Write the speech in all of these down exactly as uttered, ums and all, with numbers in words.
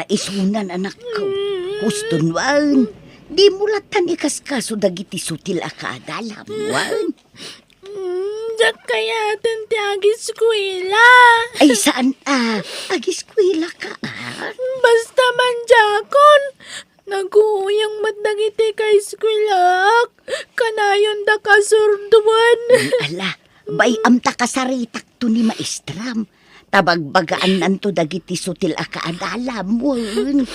Isunan, anakko. Huston wen. Dimo lattan ikaskaso dagiti sutil a kaadalam wen. Mm, diak kayaten ti agiskuela. Ay, saan a? Agiskuelaka, a? Basta man diakon. Naguyang met dagiti kaiskuelak. Kanayondak a surdoen. Ay, ala, bay-am ta kasaritakto ni maestram. Ta bagbagaannanto dagiti sutil a kaadalam wen.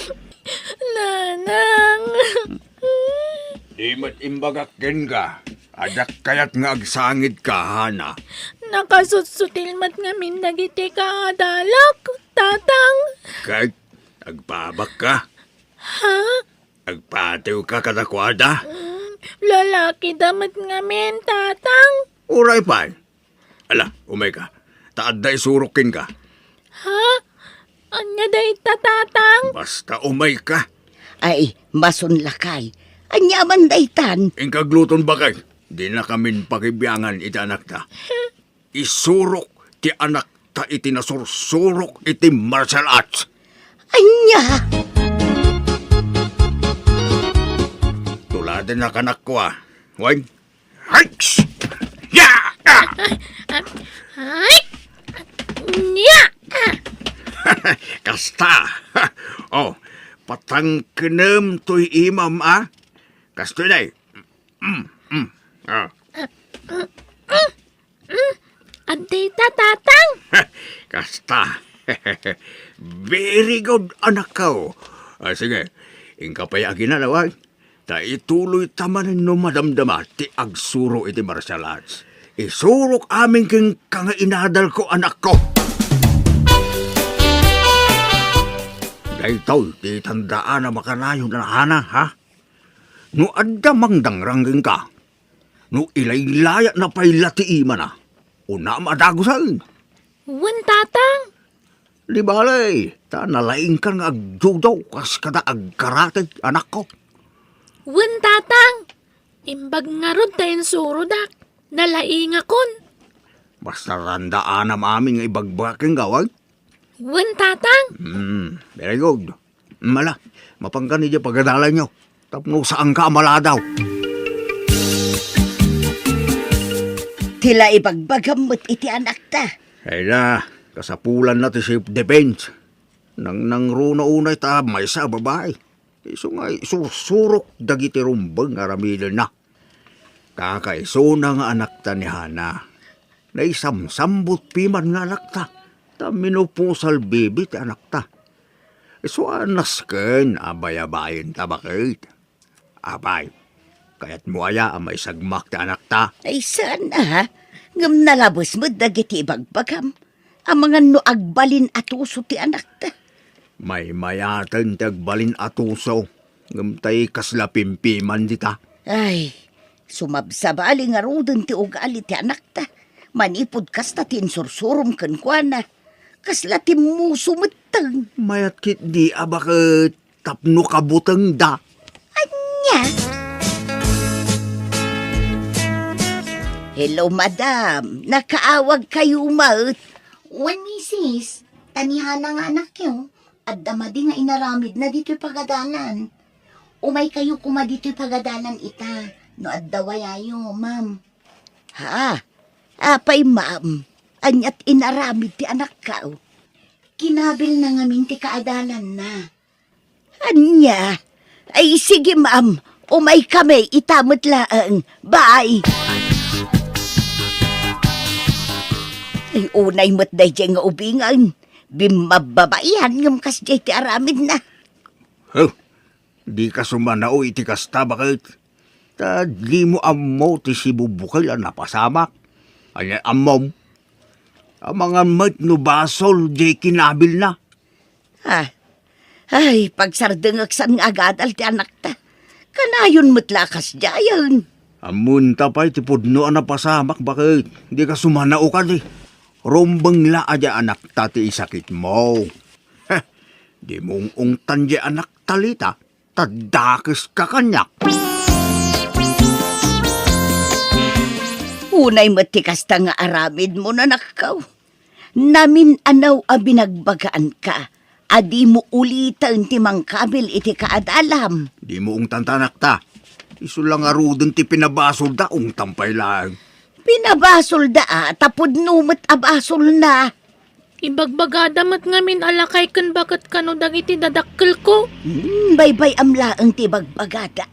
Nanang. Di met imbagak kenka, a diak kayat nga agsangidka, Hana. Nakasutsutil met ngamin dagiti kaadalak, Tatang. Ket agpaabakka? Ha? Agpatiwka kadakuada? Mm, lalakida met ngamin, Tatang. Uray pay. Ala, umayka. Ta adda isurok kenka. Ha? Ania dayta, Tatang? Basta umayka. Ay, masun lakay. Ania man daytan? Inka agluton, baket. Dinakamin pakibiangan iti anakta. Isurok ti anakta iti nasursurok iti martial arts. Ania? Tuladennak, anakko, a. Wen? Hikes! Ya! Ah! Ay! Nia! Kasta! Oh, patangkenem toy imam, a? Kastoy, day. Mm, mm. Ah. Adda ita, Tatang? Kasta. Very good, anakko. Ah, sige, inka pay aginanawan. Ta ituloy ta manen no madamdama ti agsuro iti martial arts. Isurok amin kenka nga inadalko, anakko. Daytoy ti tandaanam a kanayon a, Hana, ha? No adda mangdangrang kenka, no ilaylayatna pay la ti imana, unam a dagusen. Wen, Tatang. Di bale, ta nalaingkan nga agjudo kas kada agkarate, anakko. Wen, Tatang. Imbag ngarud ta insurodak. Nalaingakon. Basta tandaanam amin nga ibagbagak kenka, wen? Wen, Tatang. Hmm, very good. Mala, mapanka idiay pagadalanyo. Tapno saanka a maladaw. Ti la ibagbagam met iti anakta. Ay na, kasapulanna ti self-defense. Nangnangruna unay ta maysa a babai. Isu nga isursurok dagiti rumbeng nga aramidenna. Kakaisuna nga anakta ni Hana. Naisamsambut piman nga anakta. Ta menopausal baby ti anakta. Isu a nasken a bayabain ta, baket. Apay, kayatmo aya a maisagmak ti anakta? Ay, saan a, ha? Ngem nalabes met dagiti ibagbagam. Amangan no agbalin a tuso ti anakta. Maymayaten ti agbalin a tuso, ngem tay kasla pimpiman dita. Ay, sumabsabali ngaruden ti ugali ti anakta. Manipud kasta ti insursurom kenkuana. Kasla timmuso metten. Mayat ketdi a baket tapno kabutengda. Ania? Hello, madam. Nakaawagkayo met? Wen, misis. Ta ni Hana nga anakyo, adda madi nga inaramidna ditoy pagadalan. Umaykayo koma ditoy pagadalan ita, no adda wayayo, ma'am. Ha? Apay, ma'am? Aniat inaramid ti anakko? Kinabilna ngamin ti kaadalanna. Ania? Ay, sige, ma'am. Umaykami ita met laeng. Bye. Ay, unay met daydiay nga ubingen. Bimmababaian ngem kasdiay ti aramidna. Huh? Dika sumanao iti kasta, baket? Ta dimo ammo ti sibubukel a napasamak. Ania ammom? Amangan met no basol diay kinabilna. Ah, ay, pagsardengek saan nga agadal ti anakta. Kanayon met la a kasdiayen. Ammonta pay ti pudno a napasamak, baket? Dika sumanao kadi. Rumbeng la a diay anakta ti isakitmo. Heh, di mung-ungtan diay anakta, Lita. Ta dakeska kaniak. Unay met ti kasta nga aramidmo, anakko. Namin-anaw a binagbagaanka, a dimo uliten ti mangkabil iti kaadalam. Dimo ungtan ta anakta. Isu la ngaruden ti pinabasolda, ungtan pay laeng. Pinabasolda a, ta pudno met a basolna. Ibagbagada met ngamin a lakay ken baket kano dagiti dadakkelko. Hmm, baybay-am laeng ti ibagbagada.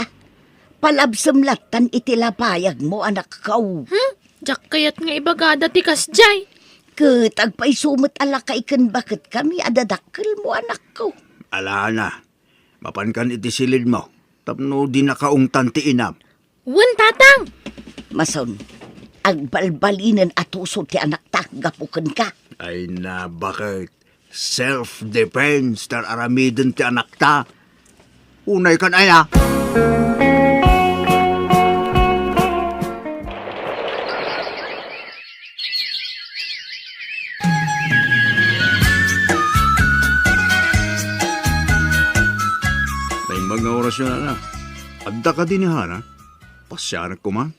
Palabsem lattan iti lapayagmo, anakko. Hmm? Diak kayat nga ibagada ti kasdiay. Ket agpayso met a lakay ken baket kami a dadakkelmo, anakko. Alana, mapankan iti silidmo tapno dinaka ungtan ti inam. Wen, Tatang! Mason, agbalbalinen a tuso ti anakta gapu kenka. Ay na, baket. Self-defense ti aramiden ti anakta. Unay kan aya. Naimbag nga orasyo, nana. Adda kadi ni Hana? Pasianak koma.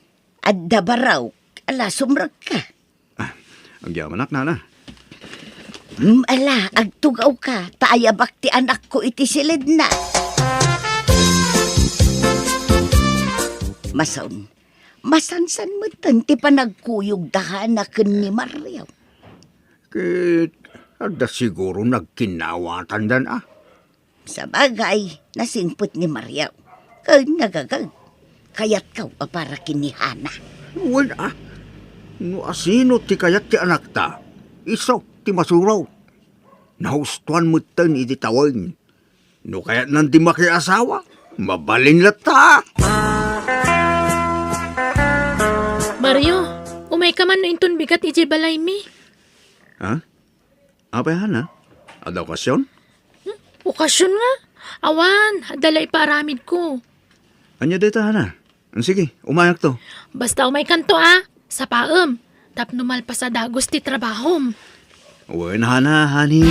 Adda barok. Ala, sumrekka. Ah, agyamanak, nana. Hmm, ala, agtugawka, ta ayabak ti anakko iti silidna. Mason, masansan metten ti panagkuyogda, Hana, ken ni Mario. Ket adda siguro nagkinnawatandan, a. Sabagay, nasingpet ni Mario. Ken nagagag. Kayatko a para ken ni Hana. Wen, a. No asino ti kayat ti anakta, isu ti masuro. Nahustoan metten iti tawen. No kayatnan ti makiasawa, mabalin latta. Mario, umayka man no inton bigat idiay balaymi. Ha? Apay, Hana? Adda okasion? Hmm? Okasion nga? Awan, adda la ipaaramidko. Ania dayta, Hana? Sige, umayakto. Basta umaykanto, a. Sapaem, tapno malpas a dagus ti trabahom. Wen, Hana, honey.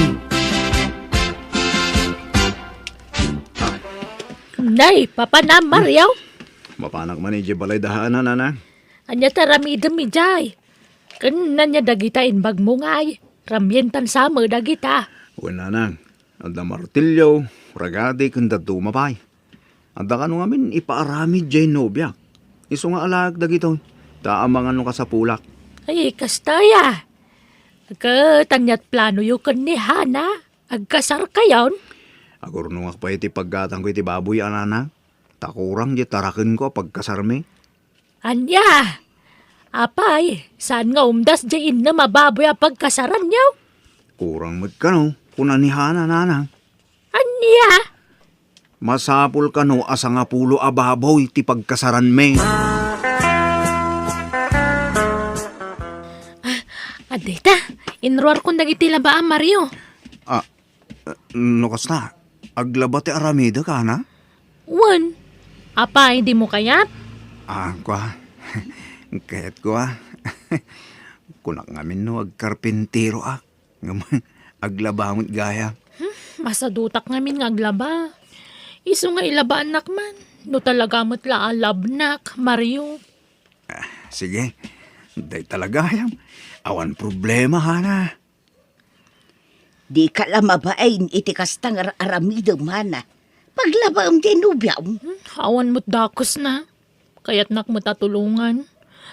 Nay, Papa na, Mario. Mapanak man idiay balay da Hana, nana. Ania ti aramidem idiay? Ken ania dagita imbagmo ngay? Ramien tan sa met dagita. Wen, nanang, adda martilyo, ragadi, ken dadduma pay. Adda kano ngamin ipaaramid diay nobiak. Isu nga alaek dagitoy, ta amangan no kasapulak. Ay, kasta aya. Ket ania ti planoyo ken ni Hana? Agkasarkayon? Agurnongak pay iti paggatangko iti baboy, a, nanang. Ta kurang diay tarakenko a pagkasarmi. Ania? Apay, saan nga umdas diay innem a baboy a pagkasaranyo? Kurang met kano, kuna ni Hana, nanang. Ania? Masapul kano a sangapulo a baboy ti pagkasaranmi. Ah, adda ita, inruarkon dagiti laba a, Mario. Ah, no kasta, aglaba ti aramidek, Hana? Wen. Apay, dimo kayat? Ah, kua. Kayatko, a. Kunak ngamin no agkarpinteroak. Ngem aglaba met gayam. Hmm, masadutak ngamin nga aglaba. Isu nga ilabaannak man, no talaga met la a labnak, Mario. Ah, sige. Dayta la gayam. Awan problema, Hana. Dika la mabain iti kasta nga ar-aramidem, Hana. Paglabaem diay nobiam. Hmm, awan met dakesna. Kayatnak met a tulongan.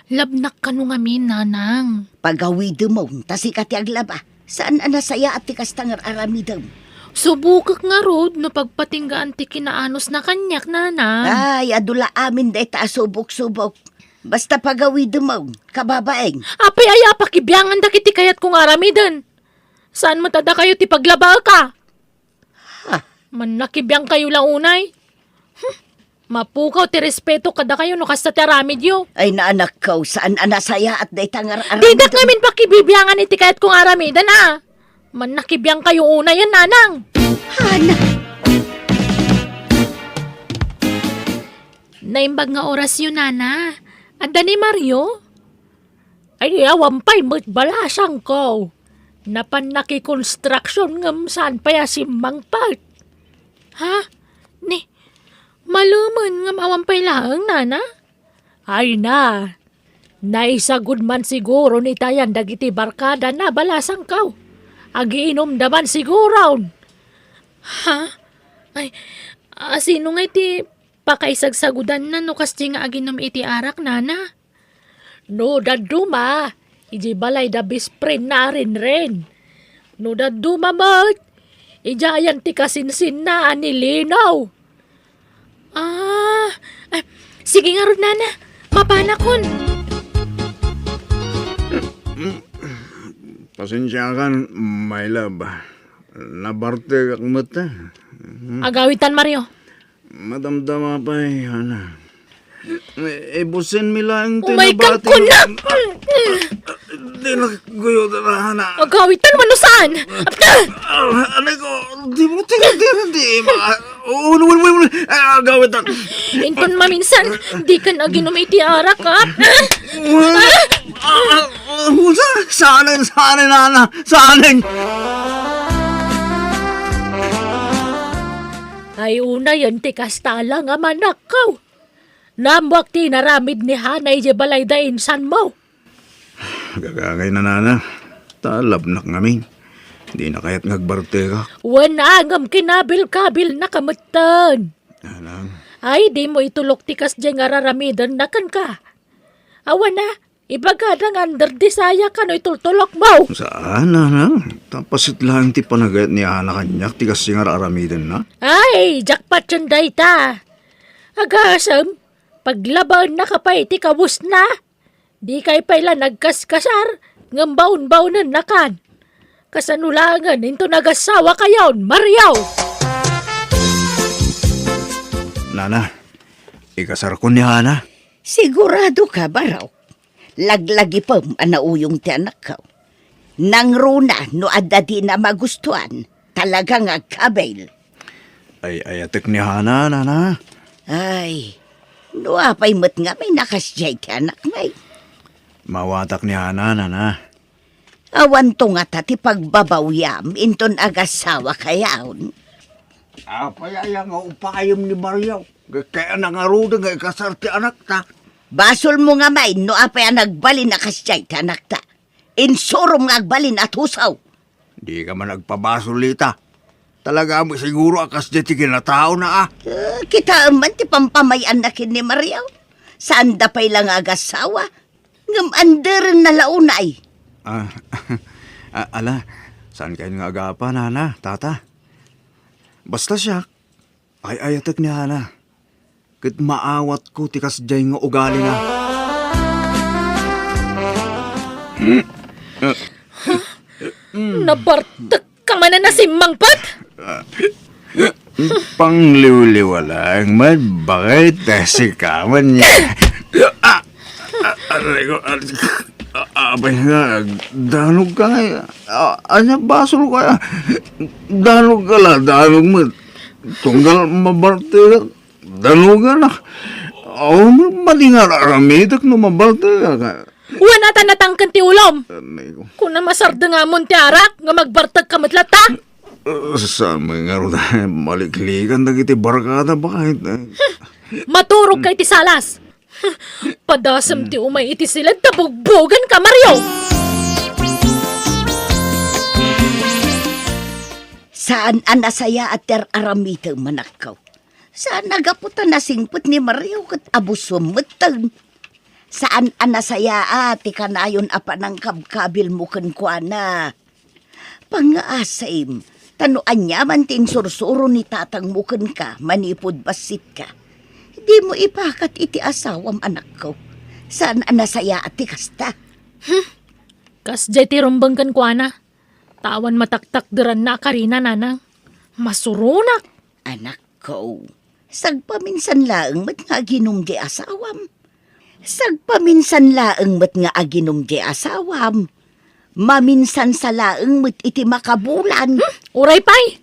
Labnak kano ngamin, nanang. Pagawidemon, ta sika ti aglaba. Saan a nasayaat ti kasta nga ar-aramidem. Subokek ngarud no pagpatinggaan ti kinaanusna kaniak, nanang. Ay, adu la amin dayta a subok-subok. Basta pagawidemon, kababain. Apay aya a pakibiangan dagiti kayatko nga aramiden? Saan met a dakayo ti paglabaek, a? Ha? Mannakibiangkayo la unay? Hmm. Mapukaw ti respeto kadakayo no kasta ti aramidyo. Ay, naanakko, saan a nasayaat dayta nga ar-, aramidem. Didak ngamin pakibibiangan iti kayatko nga aramiden, a. Mannakibiangkayo unay, a, nanang. Hana. Naimbag nga orasyo, nana. Adda ni Mario? Ay, awan pay met balasangko. Napan nakikonstruksyon ngem saan pay a simmangpet. Ha? Ni, malumen ngem awan pay laeng, nana? Ay na, naisagud man siguro ni Tayan dagiti barkada na balasangko. Agiinumda man siguron. Ha? Ay, a, sino ngay ti pakaisagsagudanna no kasdi nga aginom iti arak, nana? No dadduma, idiay balay da best friend na a Renren. No dadduma met, idiayen ti kasinsinna a ni Lino. Ah, ay, sige ngarud, nana. Mapanakon. Pasensiakan, my love. Nabartekak met, eh. Agawitan, Mario. Madamdama pay, Hana. Eh, ibusin mi laeng ti Umay kang nabati. Kuna! Di na guyo na, Hana. Agawitan, mano saan? Ah, anay ko, di mo tingnan, di, di, ma-, oh, wala, wala, wala, wala. Ah, agawitan. Inton maminsan, di ka naginom iti arak, ha? Wala. Ah, ah, ah, wala. Saan, saan, Hana? Saan? Ay, unayen ti kasta la nga manakkaw. Naammoak ti inaramid ni Hana idiay balay da insan mo. Gagangay na, nana. Ta labnak ngamin. Di na kayat nga agbartekak. Wen, ngem kinabilkabilnaka metten. Anang? Ay, di mo itulok ti kasdiay nga raramidenna kenka. Awan a, ibagada nga under desaya ka no itultulok mo. Saan, nana? Ta paset laeng ti panagayat ni Hana kaniak ti kasdiay nga raramidenna. Ay, jackpot yun dayta. Agasem, paglabaennaka pay ti kawesna. Dikay pay la nagkaskasar, ngem baon-baonennakan. Kasano laengen inton agasawakayon, Mario? Nana, ikasarko ni Hana. Sigurado ka, Barok? Laglagipem a nauyong ti anakko. Nangruna no adda dina magustuan, talaga nga agkabil. Ay, ayatek ni Hana, nana. Ay, no apay met ngamin a kasdiay ti anakmi? Mawatak ni Hana, nana. Awanto ngata ti pagbabawyam inton agasawakayon. Apay aya nga upayem ni Mario? Kaya nangaruden nga ikasar ti anakta. Basolmo ngamin no apay a nagbalin a kasdiay ti anakta. Insurom nga agbalin a tusaw. Dika man agpabasol ita. Talaga met siguro a kasdiay ti kinataona, a. Eh, kitaem man ti pampamay-anna ken ni Mario. Saanda pay la nga agasawa. Ngem anderenna la unay. Ah, a-, ala, saankayon nga agapa, nana, tata? Basta siak, ay-ayatek ni Hana. Ket maawatko ti kasdiay nga ugalina. Nabartek ka man a nasimmangpet? Pangliwliwa laeng met, bakit? Eh, sika man niya. Ah! Ah, aray ko, ah, ah, abay nga, danog ka nga, ah, anya basol ka, danog ka la, danog met. Tunggal mabartek, danogan na. Oh, madi nga aramidek no mabartek ka. Wen a ta natangken ti ulom. Aray ko. Kuna masardeng amon ti arak nga magbartek ka met latta. Ah, saan mo nga ron, maliklikan dagiti barkada, bakit? Maturog ka iti salas. Padasem ti umay iti siled ta bugbogen ka, Mario! Saan a nasayaat ti ar-aramitem, anakko. Saan a gapu ta nasingpet ni Mario ket abusom metten. Saan a nasayaat ti kanayon a panangkabkabilmo kenkuana. Pangngaasim, ta no aniaman ti insursuro ni tatangmo kenka manipud bassitka, dimo ipakat iti asawam, anakko. Saan a nasayaat ti kasta. Hmm. Kasdiay ti rumbeng kenkuana. Ta awan mataktakderanna a karina, nanang. Masuronak. Anakko, sagpaminsan laeng met nga aginum di asawam. Sagpaminsan laeng met nga aginum di asawam. Maminsan sa laeng met iti makabulan. Hmm, uray pay.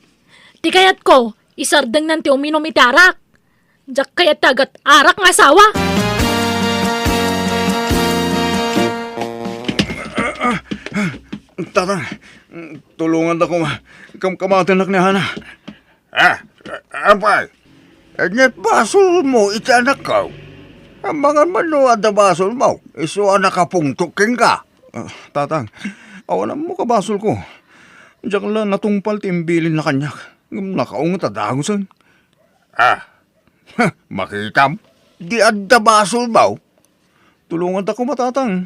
Ti kayatko, isardengnan ti uminum iti arak. Diak kayat ti agat-arak nga asawa. Tata, tulongan da koma. Kamkamatennak ni Hana. Ah, apay, ania ti basolmo iti anakko? Amangan man no adda basolmo, isu a nakapungtok kenka. Ah, tatang, awan ammo kabasolko. Diak la natungpal ti imbilinna kaniak. Ngem nakaunget a dagusen. Ah, makitam? Di adda basolmo? Tulonganta koma, Tatang.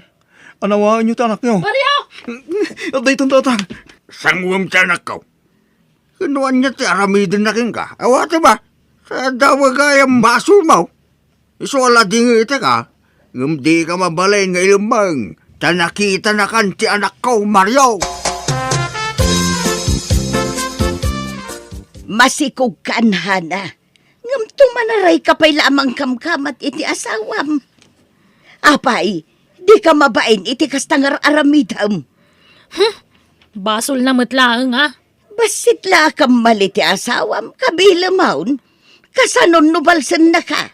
Anawaenyo ti anakyo. Mario! Adda itan, Tatang. Sanguem ti anakko. Ken no ania ti aramidenna kenka? Awatem a. Sa adda gayam basolmo. Isu a la dingetek a, ngem dika mabalin nga ilemmeng, ta nakitanakan ti anakko, Mario. Masikogkan, Hana. Ngem tumanarayka pay la a mangkamkamat iti asawam. Apay, dika mabain iti kasta nga ar-aramidem? Hmm, basolna met laeng a. Bassit la a kammal iti asawam, kabilemon. Kasanon no balsennaka?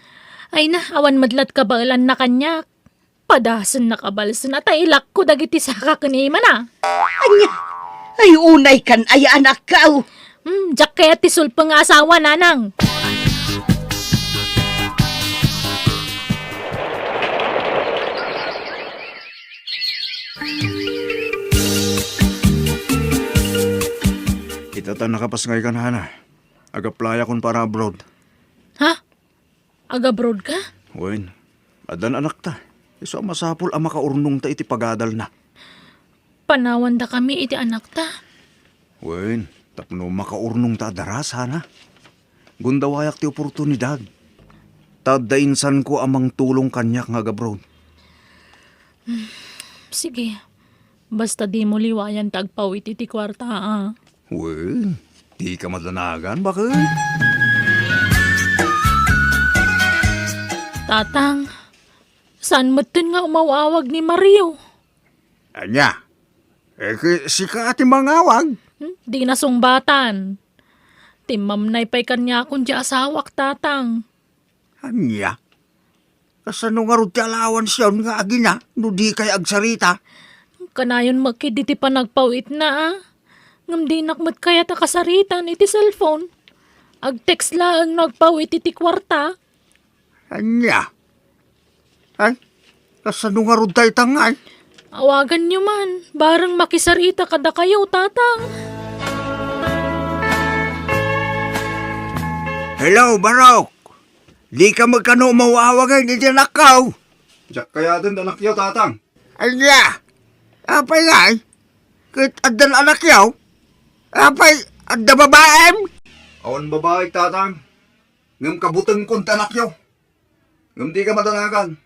Ay na, awan met lat kabaelanna kaniak. Padasennaka balsen a ta ilakko dagiti saka ken imana. Ania? Ay, unaykan aya, anakko. Hmm, diak kayat ti sulpeng nga asawa, nanang. Ita ta nakapasngaykan, Hana. Ag-applyakon para abroad. Ha? Ag-abroad ka? Wen, addan anakta. Isu a masapul a makaurnongta iti pagadalna. Panawandakami iti anakta. Wen, tapno makaurnongta a daras, Hana. Gundawayak ti oportunidad. Ta adda insanko a mangtulong kaniak nga ag-abroad. Sige. Basta dimo liwayan ti agpawit iti kuarta, a. Wen, dika madanagan, baket? Tatang, saan metten nga umaw-awag ni Mario? Ania? Eh, ki-, sika ti mangawag? Hmm, di nasungbatan. Timmamnay pay kaniakon ti asawak, Tatang. Ania? Kasano ngarud ti alawansiyon nga agina no dikay agsarita? Kanayon met ketdi ti panagpawitna, a. Ngem dinak met kayat a kasaritan iti cellphone. Ag-text laeng no agpawit iti kuarta. Ania? Ay, kasano ngarud dayta ngay? Awaganyo man, bareng makisarita kadakayo, Tatang. Hello, Barok. Dika met kano umaw-awagen iti anakko? Diak kayaten ti anakyo, Tatang. Ania? Apay ngay? Ket addan anakyo? Apay, adda babaem? Awan babaek, Tatang. Ngem kabutengkon ti anakyo. Ngem dika madanagan.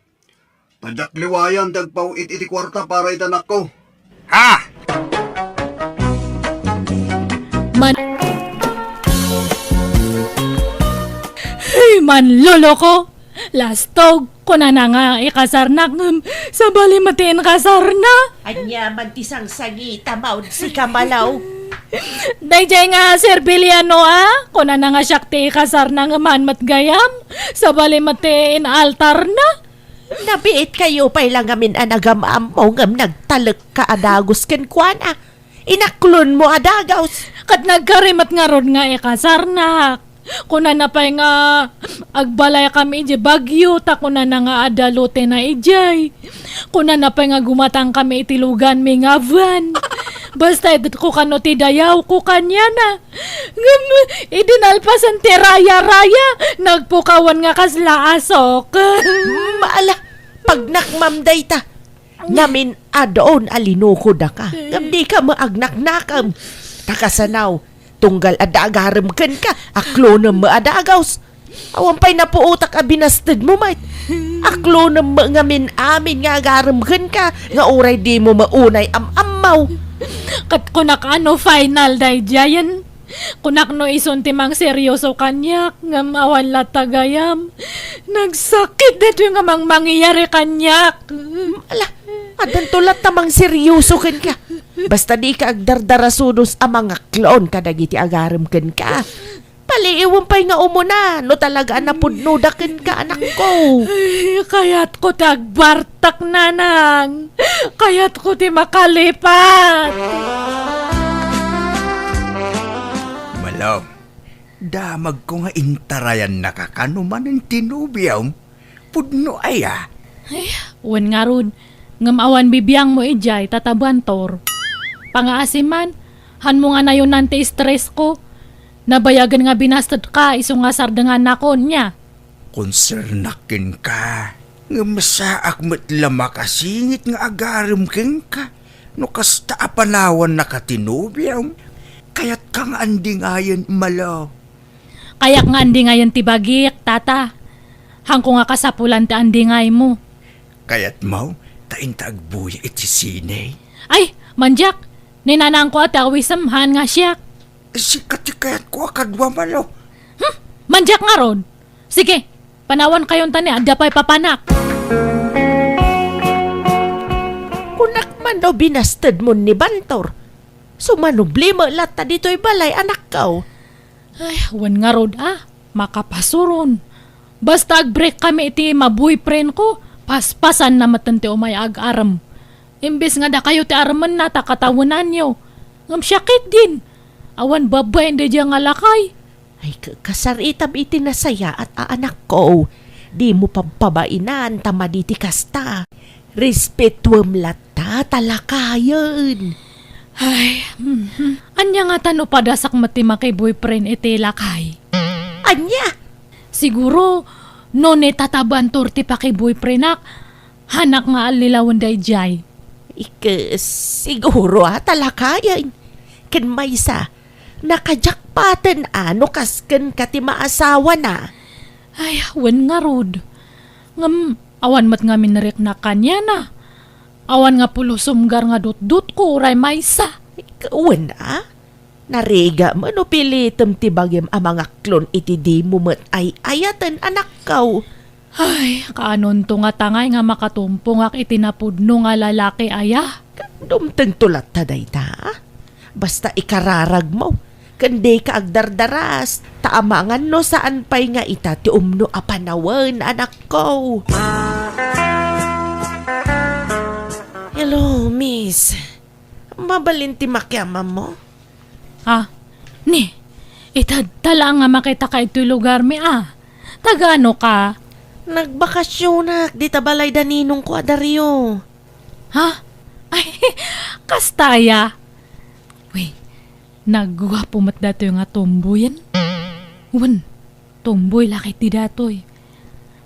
Ta diak liwayan ti agpaw-it iti kuarta para iti anakko. Ha? Man-, Hey, manloloko! Lastog, kunana nga ikasarnak, ngem sabali met ti inkasarna. Ania man ti sangsangita, maud sika, Malaw? Daydiay nga serbiliano, a? Kunana nga siak ti ikasarna, ngem haan met gayam, sabali met ti inaltarna. Nabiit kayo pay la ngamin a nagam-ammo ngem nagtalekka a dagus kenkuana. Inaklonmo a dagus. Ket nagkari met ngarud nga ikasarnak. Kunana pay nga agbalaykami idiay Baguio, ta kunana nga adda lotena idiay. Kunana pay nga gumatangkami iti luganmi nga van. Basta itedko kano ti dayawko kaniana. Ngem idi nalpasen ti raya-raya, nagpukawan nga kasla asok. Mm, ala, pagnakmam dayta. Ngamin adun a linukodaka, ngem dika met agnaknakam. Ta kasano, tunggal adda agarem kenka, aklonem met a dagus. Awan pay napuotak a binastedmo met. Aklonem met ngamin amin nga agarem kenka, nga uray dimo met unay am-ammo. Ket kunak a no final daydiayen. Kunak no isun ti mangseryoso kaniak, ngem awan latta gayam. Nagsakit daytoy nga mangmangyayari kaniak. Ala, addanto latta mangseryoso kenka. Basta dika agdardarasudos a mangaklon kadagiti agarem kenka. Paliiwem pay nga umuna, no talaga a napudnoda kenka, anakko. Ay, kayatko ti agbartak, nanang. Kayatko ti makalipat. Malom, damagko nga intarayannaka kano manen ti nobiom. Pudno aya? Ay, wen ngarud. Ngem awan bibiangmo idiay, tatabantor. Pangaasiman, hanmo nga nayonan ti stress ko. Nabayagen nga binastedka isu nga sardengannakon, nia? Konsernak kenka, ngem saak met la makasingit nga agarem kenka no kasta a panawannaka ti nobiam. Kayatka nga andingayen, Malo. Kayak nga andingayen ti bagik, Tata. Hanko nga kasapulan ti andingaymo. Kayatmo ta inta agbuya iti sine? Ay, mandiak! Ni nanangko a ti awisem, haan nga siak. Sika ti kayatko a kadua, Malo. Hmm? Mandiak ngarud! Sige, panawankayon ta ni adda pay papanak. Kunak man no binastedmon ni Bantor. Sumanubli met latta ditoy balay, anakko. Ay, wen ngarud a, makapasuron. Basta agbrekkami iti ma-boyfriendko, paspasanna metten ti umay ag-arem. Imbes nga dakayo ti aremenna ta katawenanyo. Ngem siak ketdin. Awan babain daydiay nga lakay. Ay, ka-, kasaritam iti nasayaat a anakko. Dimo pabpabainan ta madi ti kasta. Respetuem latta ta lakayen. Ay, mhm. Ania ngata no padasak met ti maki-boyfriend iti lakay? Ania? Siguro, no ni Tata Bantor ti paki-boyfriendak, hanak nga allilawen daydiay. Ike, siguro a ta lakayen. Ken maysa, nakajakpaten a no kas kenka ti maasawana. Ay, wen ngarud. Ngem, awan met ngamin nariknak kaniana. Awan nga pulos sumgar nga dutdotko uray maysa. Wen a? Narigat met no pilitem ti bagim a mangaklon iti dimo met ay-ayaten, anakko. Ay, kaanonto nga tangay nga makatumpongak iti napudno nga lalaki aya? Dumtengto latta dayta. Basta ikararagmo, ken dika agdardaras, ta amangan no saan pay nga ita ti umno a panawen, anakko. Hello, miss. Mabalin ti makiamammo? Ah, ni, itadta laeng nga makitaka itoy lugarmi a. Taga-ano ka? Nagbakasionak dita balay da ninongko a Dario. Ha? Ay, kasta aya. Uy, nagguapo met datoy nga tomboyen. Wen, tomboy la ketdi datoy.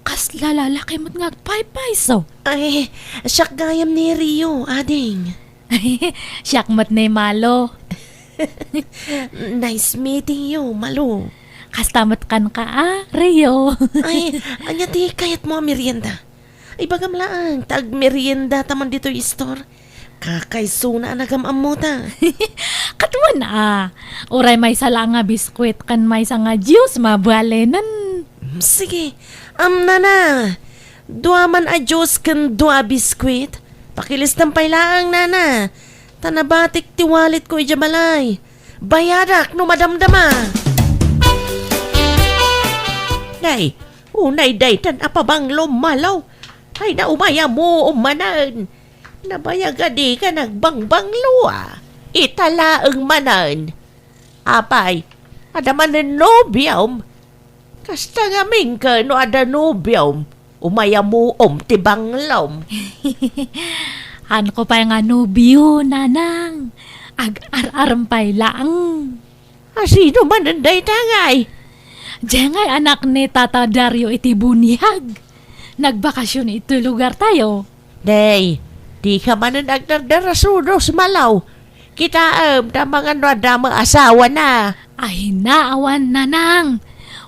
Kasla lalaki met nga agpaypayso. Ay, siak gayam ni Rio, ading. Siak met ni Malo. Nice meeting you, Malo. Kasta met kenka a, Rio. Ay, ania ti kayatmo a merienda? Ibagam laeng ta agmeriendata man ditoy store. Kakaisuna a nagam-ammota. Ket wen a, uray maysa laeng nga biskuit ken maysa nga juice, mabalinen. Mm, sige. Am, nana, dua man a juice ken dua a biskuit. Pakilistam pay laeng, nana. Ta nabatik ti walletko idiay balay. Bayadak no madamdama. Nay, unay daytan a pabanglo, Malo. Ay, na, umayam manen. Nabayag a dika nagbangbanglo a. Ita laeng manen. Apay, adda manen nobiom? Kasta ngamin ket no adda nobiom, umayam ti banglom. Hanko pay nga nobio, nanang. Ag-ar-arem pay laeng. A, sino manen dayta ngay? Diay ngay anak ni Tata Dario iti buniag. Nagbakasyon iti lugartayo. Nay, dika manen agdardarasudos, Malo. Kitaem, ta amangan no adda met asawana. Ay, naawan, nanang.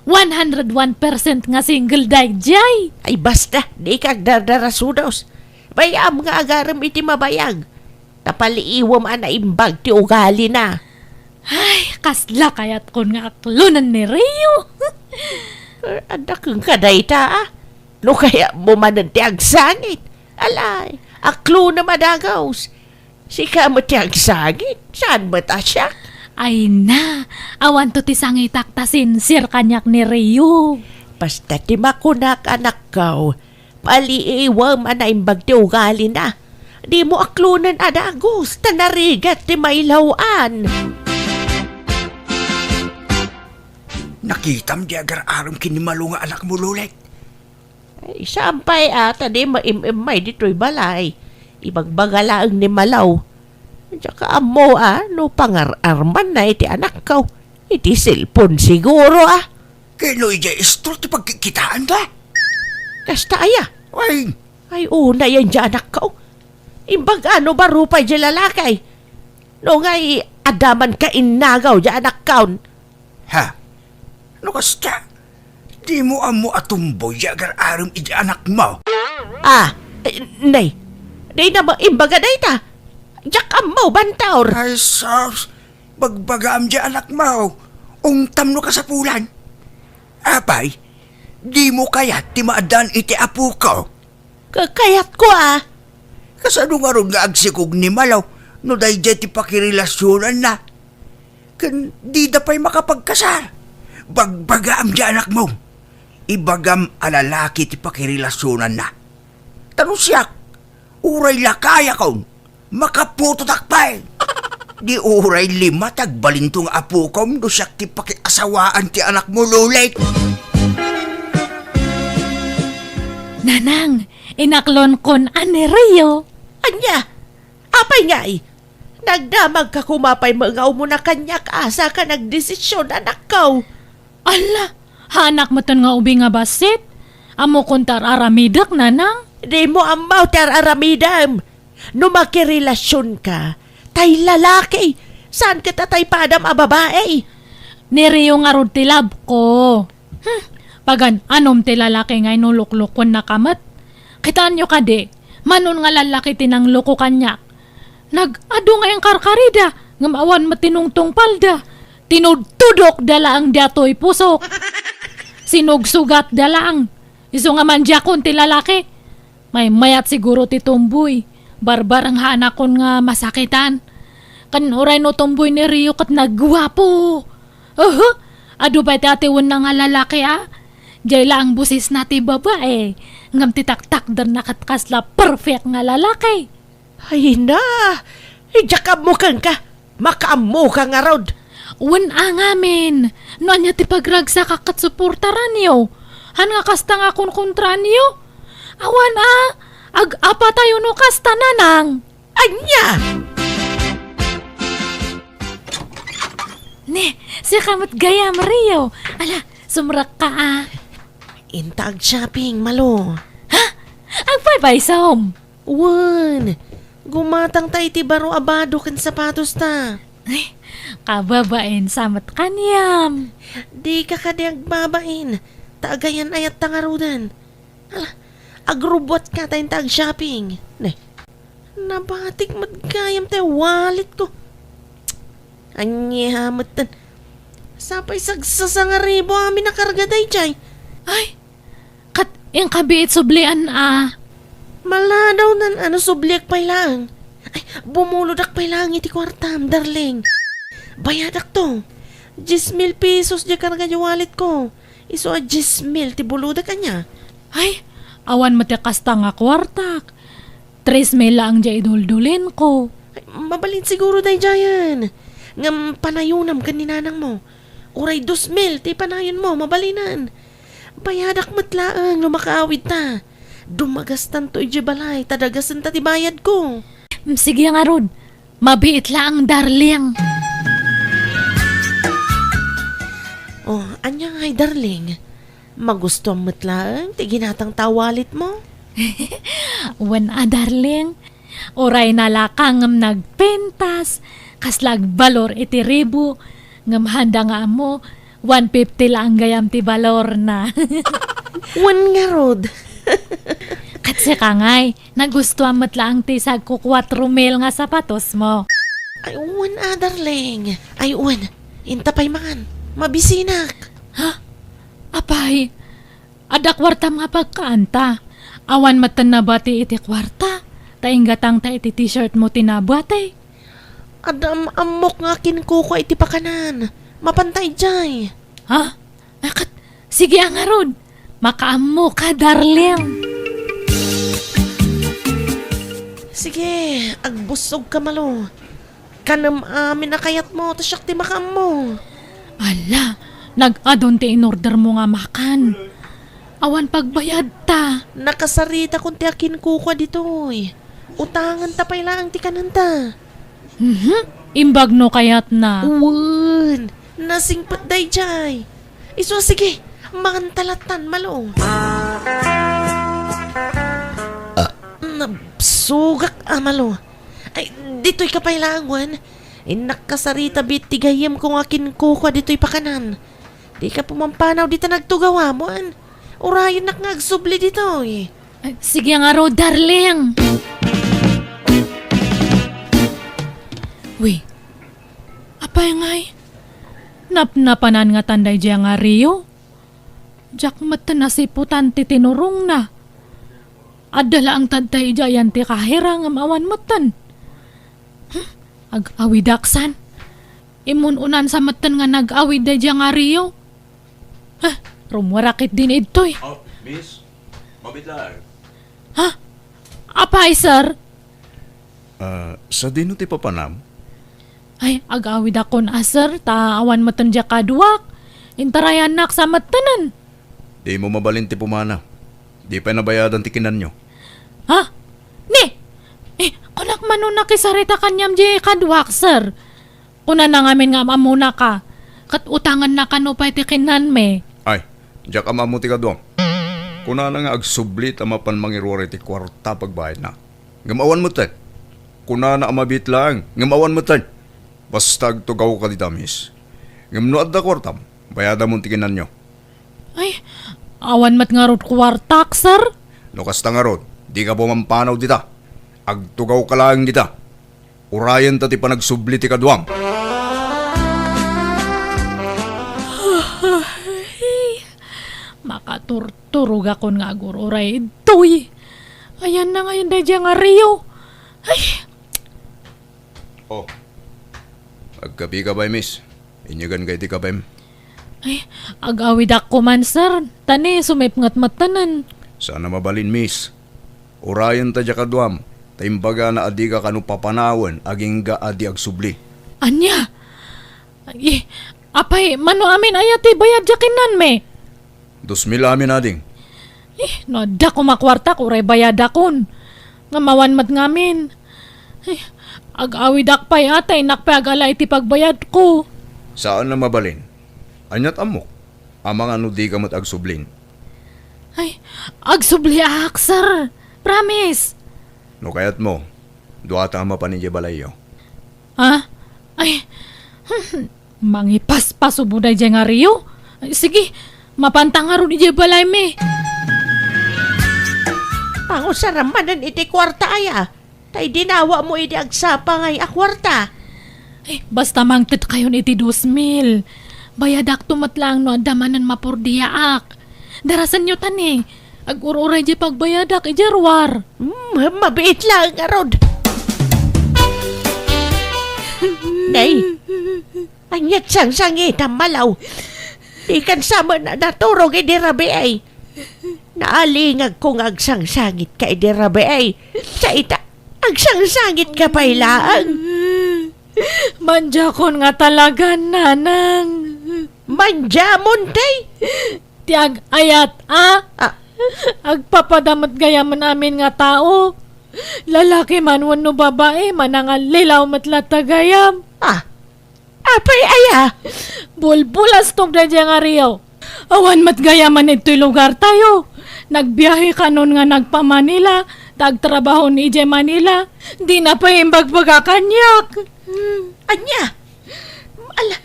One hundred one percent nga single daydiay. Ay, basta, dika agdardarasudos. Bay-am nga agarem iti mabayag. Ta paliiwem a naimbag ti ugalina. Ay, kasla kayatkon nga aklonen ni Rio. Eh, adda kenka dayta, a? No kayatmo manen ti agsangit. Alay, aklonem a dagus. Sika met ti agsangit, saan met a siak? Ay na, awanto ti sangitak ta sincere kaniak ni Rio. Basta ti makunak, anakko, paliiwem a naimbag ti ugalina. Dimo aklonen a dagus, ta narigat ti mailaw-an. Nakitam di agar-arem ken ni Malo nga anakmo, Lolet? Ay, saan pay a, ta di maim-immay ditoy balay. Ibagbaga laeng ni Malo. Diak ammo a no pangar-armanna iti anakko. Iti cellphone siguro, ah. Ket no idiay istor ti pagkikitaanda? Kasta aya? Ay. Ay, unay yan di anakko. Imbag ano baro pay di lalaki. No ngay, adda man kainnagaw di anakko. Ha? No kasta, dimo ammo a tomboy di agar-arem iti anakmo? Ah, eh, nay. Nay na mo imbaga dayta. Diak ammo, Bantor. Ay, sus. Bagbagaam di anakmo. Ungtam no kasapulan. Apay, dimo kayat ti maaddaan iti apoko? Ka-, kayatko, ah. Kasano ngarud nga agsikog ni Malo no daydiay ti pakirelasionanna? Ken dida pay makapagkasar. Bagbagaam di anakmo. Ibagam a lalaki ti pakirelasionanna. Ta no siak, uray lakayakon, makaputotak pay. Di uray lima ti agbalinto nga apokom no siak ti pakiasawaan ti anakmo, Lulit. Nanang, inaklonkon a ni Rio. Ania? Apay ngay? Nagdamagka koma pay nga umuna kaniak, asa ka nagdesisyon, anakko? Ala, haanak metten nga ubing a bassit? Ammokon ti ar-aramidek, Nanang? Dimo ammo ti ar-aramidem. No makirelasionka, tay lalaki, saan ket a tay padam a babai. Ni Rio ngarud ti love ko. Hmm, pagan-anom ti lalaki nga inuluklokennaka met. Kitaenyo kadi, mano nga lallaki ti nangloko kaniak. Nag-adu nga inkarkarida, ngem awan met ti nungtungpalda. Tinudtudokda laeng daytoy pusok. Sinugsugatda laeng. Isu nga mandiakon ti lalaki. Maymayat siguro ti tomboy. Barbareng haanakon nga masakitan. Ken uray no tomboy ni Rio ket nagguapo. Uhu, adu pay ti atiwenna nga lalaki, a? Diay laeng bosesna ti babai. Ngem ti taktakderna ket kasla perfect nga lalaki. Ay na! Diak ammo kenka! Makaammoka ngarud! Wen a ngamin, no ania ti pagragsakak ket suportaranyo. Han nga kasta nga konkontraanyo? Awan a, ag-apatayo no kasta, Nanang. Ania? Ne, sika met gayam, Rio. Ala, sumrekka a. Inta ag-shopping, Malo. Ha? Agpaypaysom? Wen, gumatangta iti baro a bado ken sapatosta. Ay, kababain sa met kaniam. Dika kadi agbabain, ta agayan-ayatta ngaruden. Ala, agrubbuatka ta inta ag-shopping. Ne, nabatik met gayam ti walletko. Ania metten. Sapay sagsasangaribu amin a karga daydiay. Ay, ket inkabiit sublian a. Maladawnan a no subliak pay laeng. Ay, bumulodak pay laeng iti kuartam, darling. Bayadakto. Dies mil pesos diay karga diay walletko. Isu a dies mil ti bulodak, ania? Ay, awan met ti kasta nga kuartak. Tres mil laeng diay iduldulinko. Ay, mabalin siguro daydiayen. Ngem panayonam ken ni nanangmo. Uray dos mil ti panayonmo, mabalinen. Bayadak met laeng no makaawidta. Dumagastanto idiay balay, ta dagasenta ti bayadko. Mm, sige ngarud. Mabiit laeng, darling. Oh, ania ngay, darling? Magustuam met laeng ti ginatangta a walletmo? Wen a, darling. Uray nalaka ngem nagpintas, kasla agbalor iti ribu, ngem handa nga ammo, one fifty laeng gayam ti balorna. Wen ngarud. Ket sika ngay, nagustuam met laeng ti sagkukuatro mil nga sapatosmo. Ay, wen a, darling. Ay, wen. Inta pay man. Mabisinak. Ha? Apay, adda kuartam nga pagkaanta. Awan metten nabati iti kuarta. Ta inggatangta iti t-shirtmo ti nabati. Adda am-, ammok nga kinkukua iti pakanan. Mapanta idiay. Ha? Akat, sige a ngarud. Makaammoka, darling. Sige, agbussogka, Malo. Kanem amin a kayatmo, ta siak ti makaammo. Ala, nag-adun ti inordermo nga makan. Awan pagbayadta. Nakasaritakon ti akinkukua ditoy. Utangenta pay laeng ti kanenta. Mhm, imbag no kayatna. Wen, Nasingpet daydiay. Isu a, sige, manganta lattan, Malo. Ah, nabsogak a, Malo. Ay, ditoy ka pay laeng wen. Innak kasarita bit ti gayyemko nga kinkukua ditoy pakanan. Dika pumampanaw dita nagtugawam wen. Urayennak nga agsubli ditoy. Ay, sige ngarud, darling. Wi, apay ngay? Napnapanan ngatan daydiay nga Rio? Diak metten nasiputan ti tinurongna. Adda laeng tatta idiay ayan ti kahira ngem awan metten. Hmm, ag-awidak san. Immun-unan sa metten nga nag-awid daydiay nga Rio. Ah, rummuarak ketdin idtoy. Oh, miss, mabit laeng. Ha? Apay, sir? Ah, sadino ti papanam? Ay, ag-awidakon a, sir, ta awan metten diay kaduak. Intarayannak sa mettenen. Dimo mabalin ti pumanaw. Di pay nabayadan ti kinanyo. Ha? Ni? Eh, kunak mano nakisarita kaniam diay kaduak, sir. Kunana ngamin nga am-ammona ka, ket utanganna kano pay ti kinanmi. Ay, diak am-ammo ti kaduam. Kunana nga agsubli ta mapan mangiruar iti kuarta pagbayadna. Ngem awan metten. Kunana a mabit laeng, ngem awan metten. Basta agtugawka dita, miss. Ngem no adda kuartam, bayadamon ti kinanyo. Ay, awan met ngarud kuartak, sir. No kasta ngarud, dika pumampanaw dita. Agtugawka laeng dita. Urayenta ti panagsubli ti kaduam. Makaturturogakon nga agur-uray ditoy. Ayanna ngayen daydiay nga Rio. Ay! Oh. Agkapika pay, miss. Inyaganka iti kapem. Ay, ag-awidak koman, sir. Ta ni, sumipnget mettenen. Saan a mabalin, miss. Urayenta diay kaduam, ta imbagana a dika kano papanawen agingga a di agsubli. Ania? Ay, apay, mano amin aya ti bayad diay kinanmi? Dos mil amin, ading. Eh, no adda koma kuartak, uray bayadakon. Ngem awan met ngamin. Eh, ag-awidak pay a, ta innak pay agala iti pagbayadko. Saan a mabalin. Aniat ammok? Amangan no dika met agsublin. Ay, agsubliak, sir. Promise. No kayatmo, duata a mapan idiay balayyo. Ha? Ay, mangipaspasubo daydiay nga Rio? Ay, sige, mapanta ngarud idiay balaymi. Pangusaram manen iti kuarta aya, ta idinawamo idi agsapa ngay a kuarta. Ay, basta mangtedkayon iti dos mil. Bayadakto met laeng no adda manen mapurdiaak. Darasenyo ta ni, ag-ur-uray diay pagbayadak idiay ruar. Hmm, mabiit laeng ngarud. Nay, aniat sangsangitam, Malo? Dikan sa met a naturog idi rabii. Naalingagko nga agsangsangitka idi rabii. Sa ita, agsangsangitka pay laeng. Mandiakon nga talagan, nanang. Mandiamon, tay? Ti ag-ayat, a? Ah. Agpapada met gayamen amin nga tao. Lalaki man wenno babai, manangallilaw met latta gayam. Ah, apay aya? Bulbulastog daydiay nga Rio. Awan met gayamen ittoy lugartayo. Nagbiahe kanon nga nagpa-Manila, ta agtrabahon idiay Manila. Dina pay imbagbaga kaniak. Ania? Ala,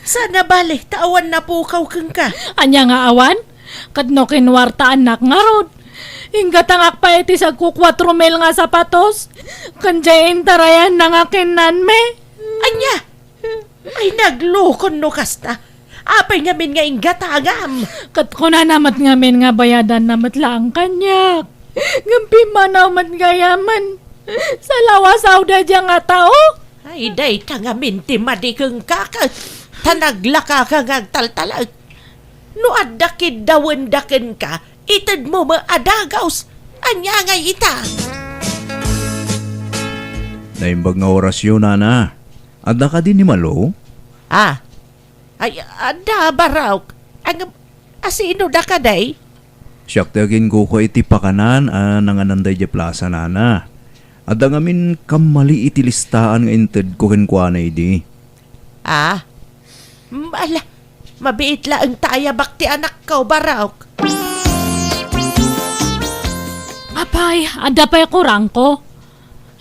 saan a bale, ta awan napukaw kenka. Ania nga awan? Ket no kinuartaannak ngarud, inggatangak pay iti sagko kuatro mil nga sapatos, ken diay intarayanna nga kinanmi. Ania? Ay, naglukon no kasta. Apay ngamin nga inggatangam? Ket kunana met ngamin nga bayadanna met laeng kaniak. Ngem pimmanaw met gayamen. Salawasaw daydiay nga tao. Ay, dayta ngamin ti madi kenka, ket ta naglakaka nga agtaltalek. No adda kiddawenda kenka, itedmo met a dagus. Ania ngay ita? Naimbag nga orasyo, nana. Adda kadi ni Malo? Ah. Ay, adda, Barok. Ang, asino da kadi? Siak ti aginkukua iti pakanan a nanganan daydiay plasa, nana. Adda ngamin kammali iti listaan nga intedko kenkuana idi. Ah? Mm, ala, mabiit laeng ta ayabak ti anakko, Barok. Apay, adda pay kurangko.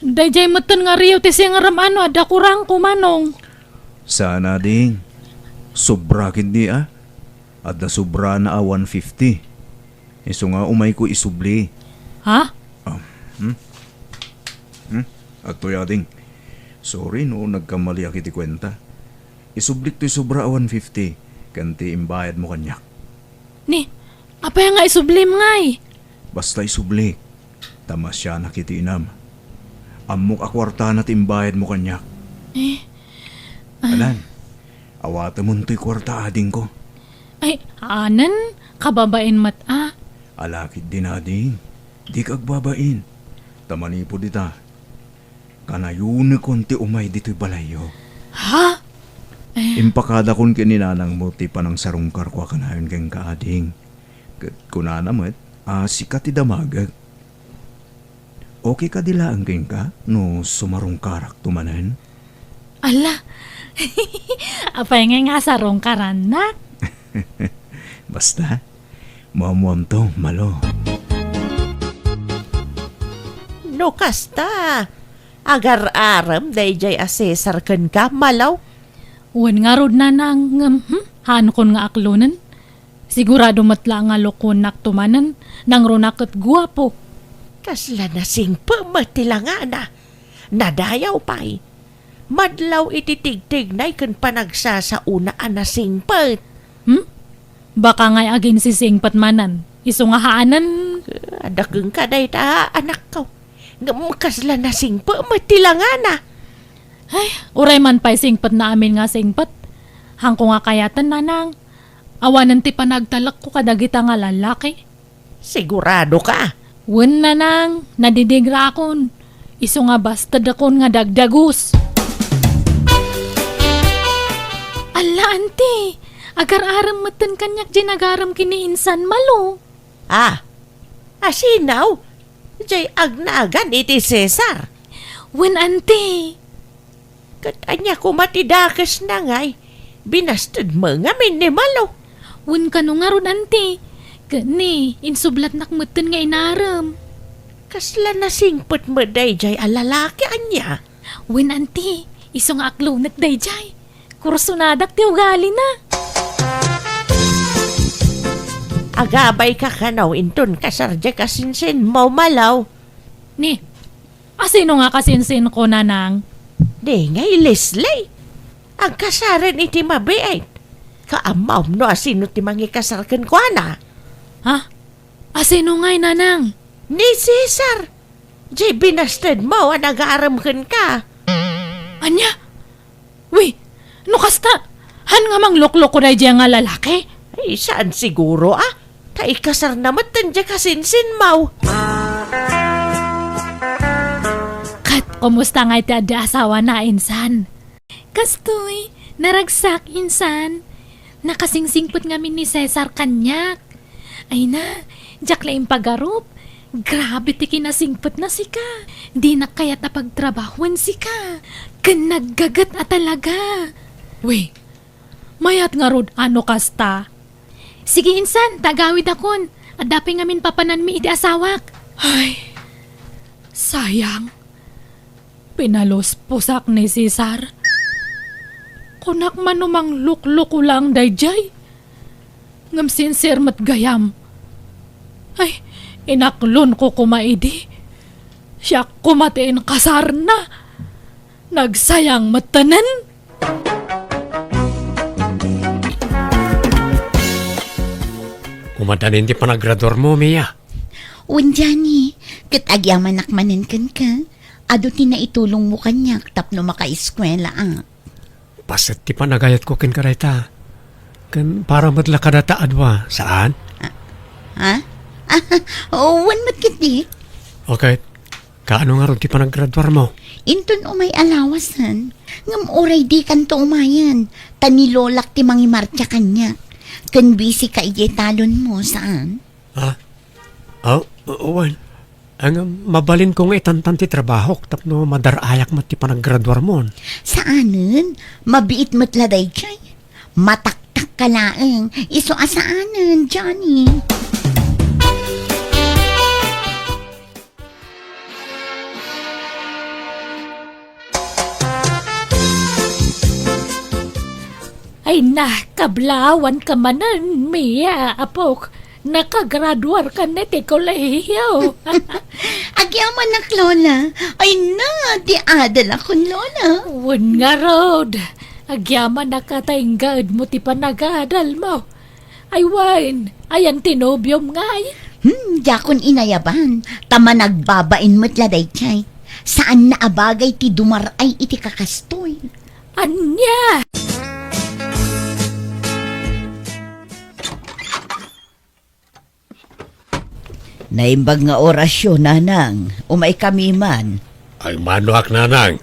Daydiay metten nga riyo ti singerem a no adda kurangko, Manong. Saan a, ding. Sobra ketdi a. Adda sobrana a one fifty. Isu nga umayko isubli. Ha? Ah, hmm? Hmm? Adtoy, ading. Sorry no nagkamaliak iti kuenta. Isublik toy sobra a one fifty ken ti imbayadmo kaniak. Ni, apay nga isublim ngay? Basta isublik. Ta masianak iti inam. Ammok a kuartana ti imbayadmo kaniak. Eh? Ah. Anan, awatemon toy kuarta, adingko. Ay, anen, kababain met a. Ala ketdin, ading. Dika agbabain. Ta manipud ita, kanayonekon ti umay ditoy balayyo. Ha? Eh. Impakadakon ken ni nanangmo ti panangsarungkarko a kanayon kenka, ading. Ket kunana met a sika ti damagek. Okay kadi laeng kenka no sumarungkarakto manen? Ala! Apay ngay nga sarungkarannak? Basta, muammuamto, Malo. No kasta, agar-arem daydiay a Cesar kenka, Malo? Wen ngarud, nanang, ngem, hmm, haankon nga aklonen. Sigurado met la nga lokuennakto manen, nangruna ket guapo. Kasla nasingpet met ti langana. Nadayaw pay. Madlaw iti tigtignay ken panagsasaona a nasingpet. Hmm? Baka ngay aginsisingpet manen, isu nga haanen. Adda kenka dayta, anakko. Ngem kasla nasingpet met ti langana. Ay, uray man pay singpetna amin nga singpet. Haanko nga kayaten, nanang. Awanen ti panagtalekko kadagita nga lallaki. Sigurado ka? Wen, nanang, nadidingrakon. Isu nga bastedakon nga dagdagus. Alla, anti, agar-arem metten kaniak diay nagarem ken ni insan, Malo. Ah, asino? Diay agnagan iti Cesar? Wen, anti. Ket ania koma ti dakesna ngay? Binastedmo ngamin ni Malo. Wen, kano ngarud, anti? Ket ni, insublatnak metten nga inarem. Kasla nasingpet met daydiay a lalaki ania? Wen, anti, isu nga aklonek daydiay. Kursonadak ti ugalina. Agabayka kano inton kasar diay kasinsinmo, Malo? Ni, asino nga kasinsinko, nanang? Di ngay Leslie. Agkasaren iti mabiit. Kaammom no asino ti mangikasar kenkuana? Ha? Asino ngay, nanang? Ni Cesar. Diay binastedmo a nagarem kenka. Ania? Wi, no kasta, han nga manglukloko daydiay nga lalaki? Ay, saan siguro, a? Ta ikasarna metten diay kasinsinmo. Ket kumusta ngay ti adda asawana, insan? Kastoy, naragsak, insan. Nakasingsingpet ngamin ni Cesar kaniak. Ay na, diak la impagarup. Grabe ti kinasingpetna sika. Dinak kayat a pagtrabahoen sika. Ken naggaget a talaga. Wi, mayat ngarud a no kasta. Sige, insan, ta agawidakon. Adda pay ngamin papananmi iti asawak. Ay, sayang. Pinalusposak ni Cesar. Kunak man no manglukloko laeng daydiay. Ngem sincere met gayam. Ay, inaklonko koma idi. Siak koma ti inkasarna. Nagsayang mettenen. Umadanin ti panagraduarmo, Mia. Wen, Johnny, ket agyamanak manen kenka. Adu ti naitulongmo kaniak tapno makaeskuelaak. Paset ti panagayatko kenka dayta. Ken para met la kadata a dua, saan? Ah, ha? Wen met ketdi. Okay. Kaano ngarud ti panagraduarmo? Inton umay a lawasen. Ngem uray dikanto umayen, ta ni lolak ti mangimartia kaniak. Ken busy ka idiay talonmo, saan? Ha? Aw, wen. Ang mabalinko nga itantan ti trabahok tapno madar-ayak met ti panagraduarmon. Saanen, mabiit met la daydiay. Mataktak ka laeng. Isu a saanen, Johnny. Ay na, kablaawan ka manen, Mia, apok. Nakagraduar ka na ti kolehiyo. Agyamanak, Lola. Ay na, ti adal akon, Lola. Wen ngarud. Agyamanak a ta inggaed mo ti panagadal mo. Ay wen, ayan ti nobiom ngay? Hmm, diakon inayaban. Ta managbabain met la daydiay. Saan na a bagay ti dumar-ay iti kakastoy. Ania? Naimbag nga orasyo, Nanang. Umaykami man. Ay, manoak, Nanang.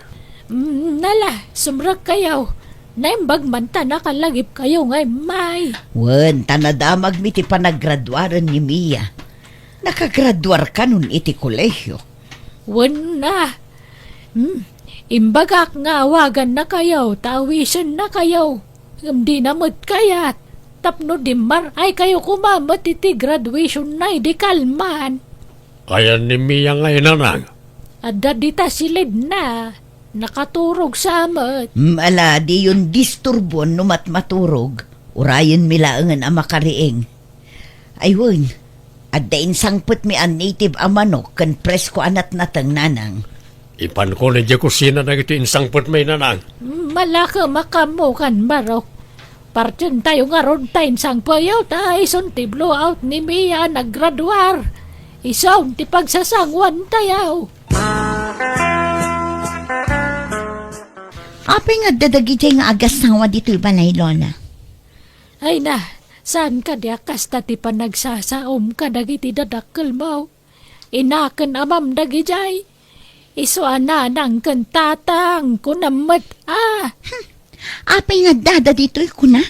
Mm, nala, sumrekkayo. Naimbag man ta nakalagipkayo nga immay. Wen, ta nadamagmi ti panagraduaren ni Mia. Nakagraduar kanon iti kolehiyo. Wen na. Hmm, imbagak nga awagannakayo, ta awisennakayo. Ngem dina met kayat, tapno dimmar-aykayo koma met iti graduationna idi kalman. Ayan ni Mia ngay, Nanang? Adda dita silidna. Nakaturog sa met. Mm, ala, diyon disturbuon no matmaturog. Urayenmi laengen a makariing. Ay wen, adda insangpetmi a native a manok ken presko a natnateng, Nanang. Ipanko idiay kusina dagiti insangpetmi, Nanang. Malakemaka ammo kan barok. Partientayo ngarud ta insangpeyo ta isun ti blowout ni Mia a naggraduar. Isun ti pagsasanguantayo. Apay nga adda dagidiay nga agasawa ditoy balay, Lola? Ay na, saan kadi a kasta ti panagsasaom kadagiti dadakkelmo? Inaken amam dagidiay. Isu a nanang ken tatang, kunam met a. Hmm. Apay nga addada ditoy, kunak?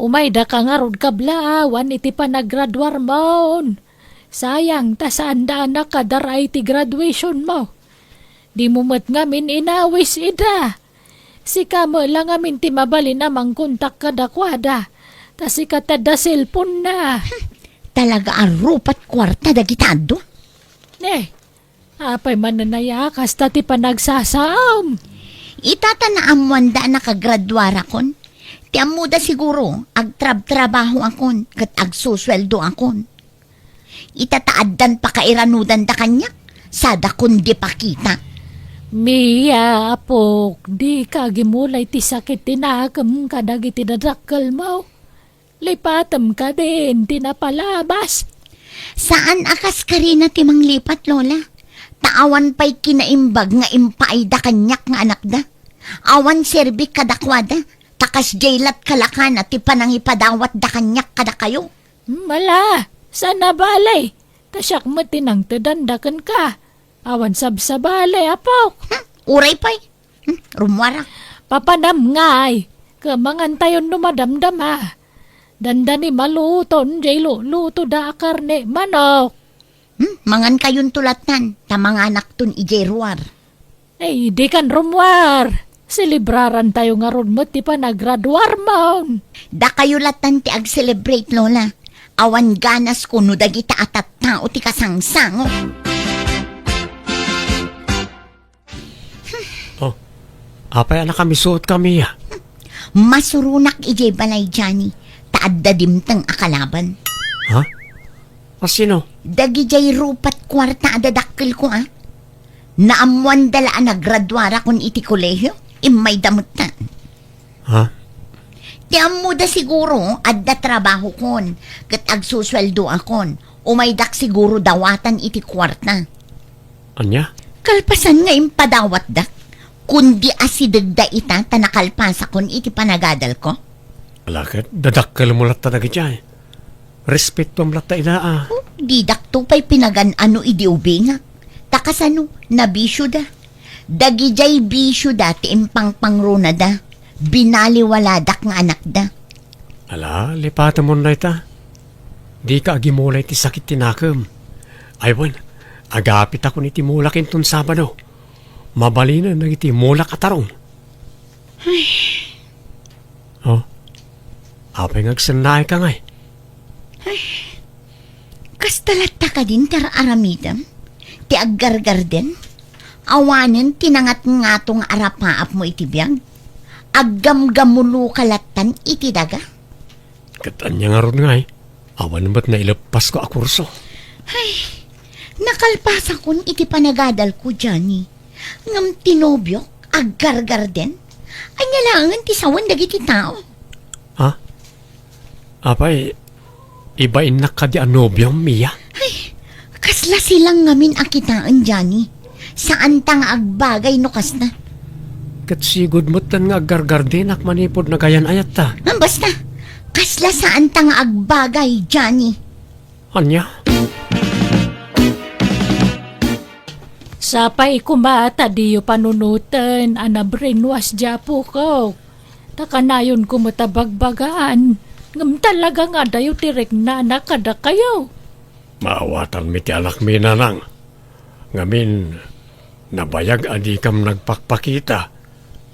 Umaydaka ngarud kablaawan iti panagraduarmon. Sayang ta saanda a nakadar-ay ti graduationmo. Dimo met ngamin inawis ida. Sika met la ngamin ti mabalin a mangkontak kadakuada, ta sika ti adda cellphone-na. Hmm, talaga a rupat kuarta dagita adu. Eh, apay manen aya kasta ti panagsasaom? Ita ta naammoanda a nakagraduarakon. Ti ammoda siguro, agtrabtrabahoakon ket agsusueldoakon. Ita ta addan pakairanudanda kaniak, sadakon di pakita. Mia, apok, dika agimulay ti sakit ti nakem kadagiti dadakkelmo. Lipatem kadin ti napalabas. Saan a kas karina ti manglipat, Lola. Ta awan pay kinaimbag nga impaayda kaniak nga anakda. Awan serbik kadakuada, ta kasdiay lat kalakana ti panangipadawatda kaniak kadakayo. Mala, saan a bale. Ta siak met ti nangtedanda kenka. Awan sabsabali, apok. Hmm, uray pay. Hmm, rummuarak. Papanam ngay, ket mangantayon no madamdama. Dandani maluton jay lulutoda a karne manok. Hmm, mangankayonto lattan, ta manganakton idiay ruar. Ay, dikan rummuar. Selebrarantayo ngarud met ti panagraduarmon. Dakayo lattan ti ag-celebrate, Lola. Awan ganasko no dagita a tattao ti kasangsango. Oh, apay a nakamisuot kami, a? Masuronak idiay balay, Johnny, ta adda dimteng a kalaban. Ha? A sino? Dagidiay rupat kuarta a dadakkelko, a. Naammoanda la a nagraduarakon iti kolehio, immayda metten. Ha? Ti ammoda siguro, adda trabahokon, ket agsusueldoakon. Umaydak siguro dawatan iti kuarta. Ania? Kalpasan nga impadawatdak, kundi asidegda ita ta nakalpasakon iti panagadalko. Ala ket, dadakkelmo latta dagidiay. Respetuam latta ida, a. Oh, didakto pay pinagan-ano idi ubingak. Ta kasano, nabisioda. Dagidiay bisioda ti impangpangrunada. Binaliwaladak nga anakda. Ala, lipatemon dayta. Dika agimulay ti sakit ti nakem. Ay wen, agapitakon iti mulak inton Sabado. Mabalinen dagiti mulak a tarong. Ay. Oh, Apay nga agsennaayka ngay? Kasta latta kadin ti ar-aramidem? Ti aggargarden? Awanen ti nangatngato nga arapaapmo iti biag? Aggamgamuloka lattan iti daga? Ket ania ngarud ngay? Awan met naileppasko a kurso. Ay, nakalpasakon iti panagadalko, Johnny. Ngem ti nobiok, aggargarden? Ania laengen ti sawen dagiti tao? Ha? Apay, ibainnak kadi a nobiom, Mia? Ay, kasla silang ngamin a kitaen, Johnny. Saanta nga agbagay no kasna. Ket sigud metten nga aggargardenak manipud nagayan-ayatta. Ngem basta, kasla saanta nga agbagay, Johnny. Ania? Sapay koma ta diyo panunoten a na-brainwash di apok. Ta kanayonko met a bagbagaan, ngem talaga nga adayo ti riknana kadakayo. Maawatanmi ti anakmi, nanang. Ngamin, nabayag a dikam nagpakpakita,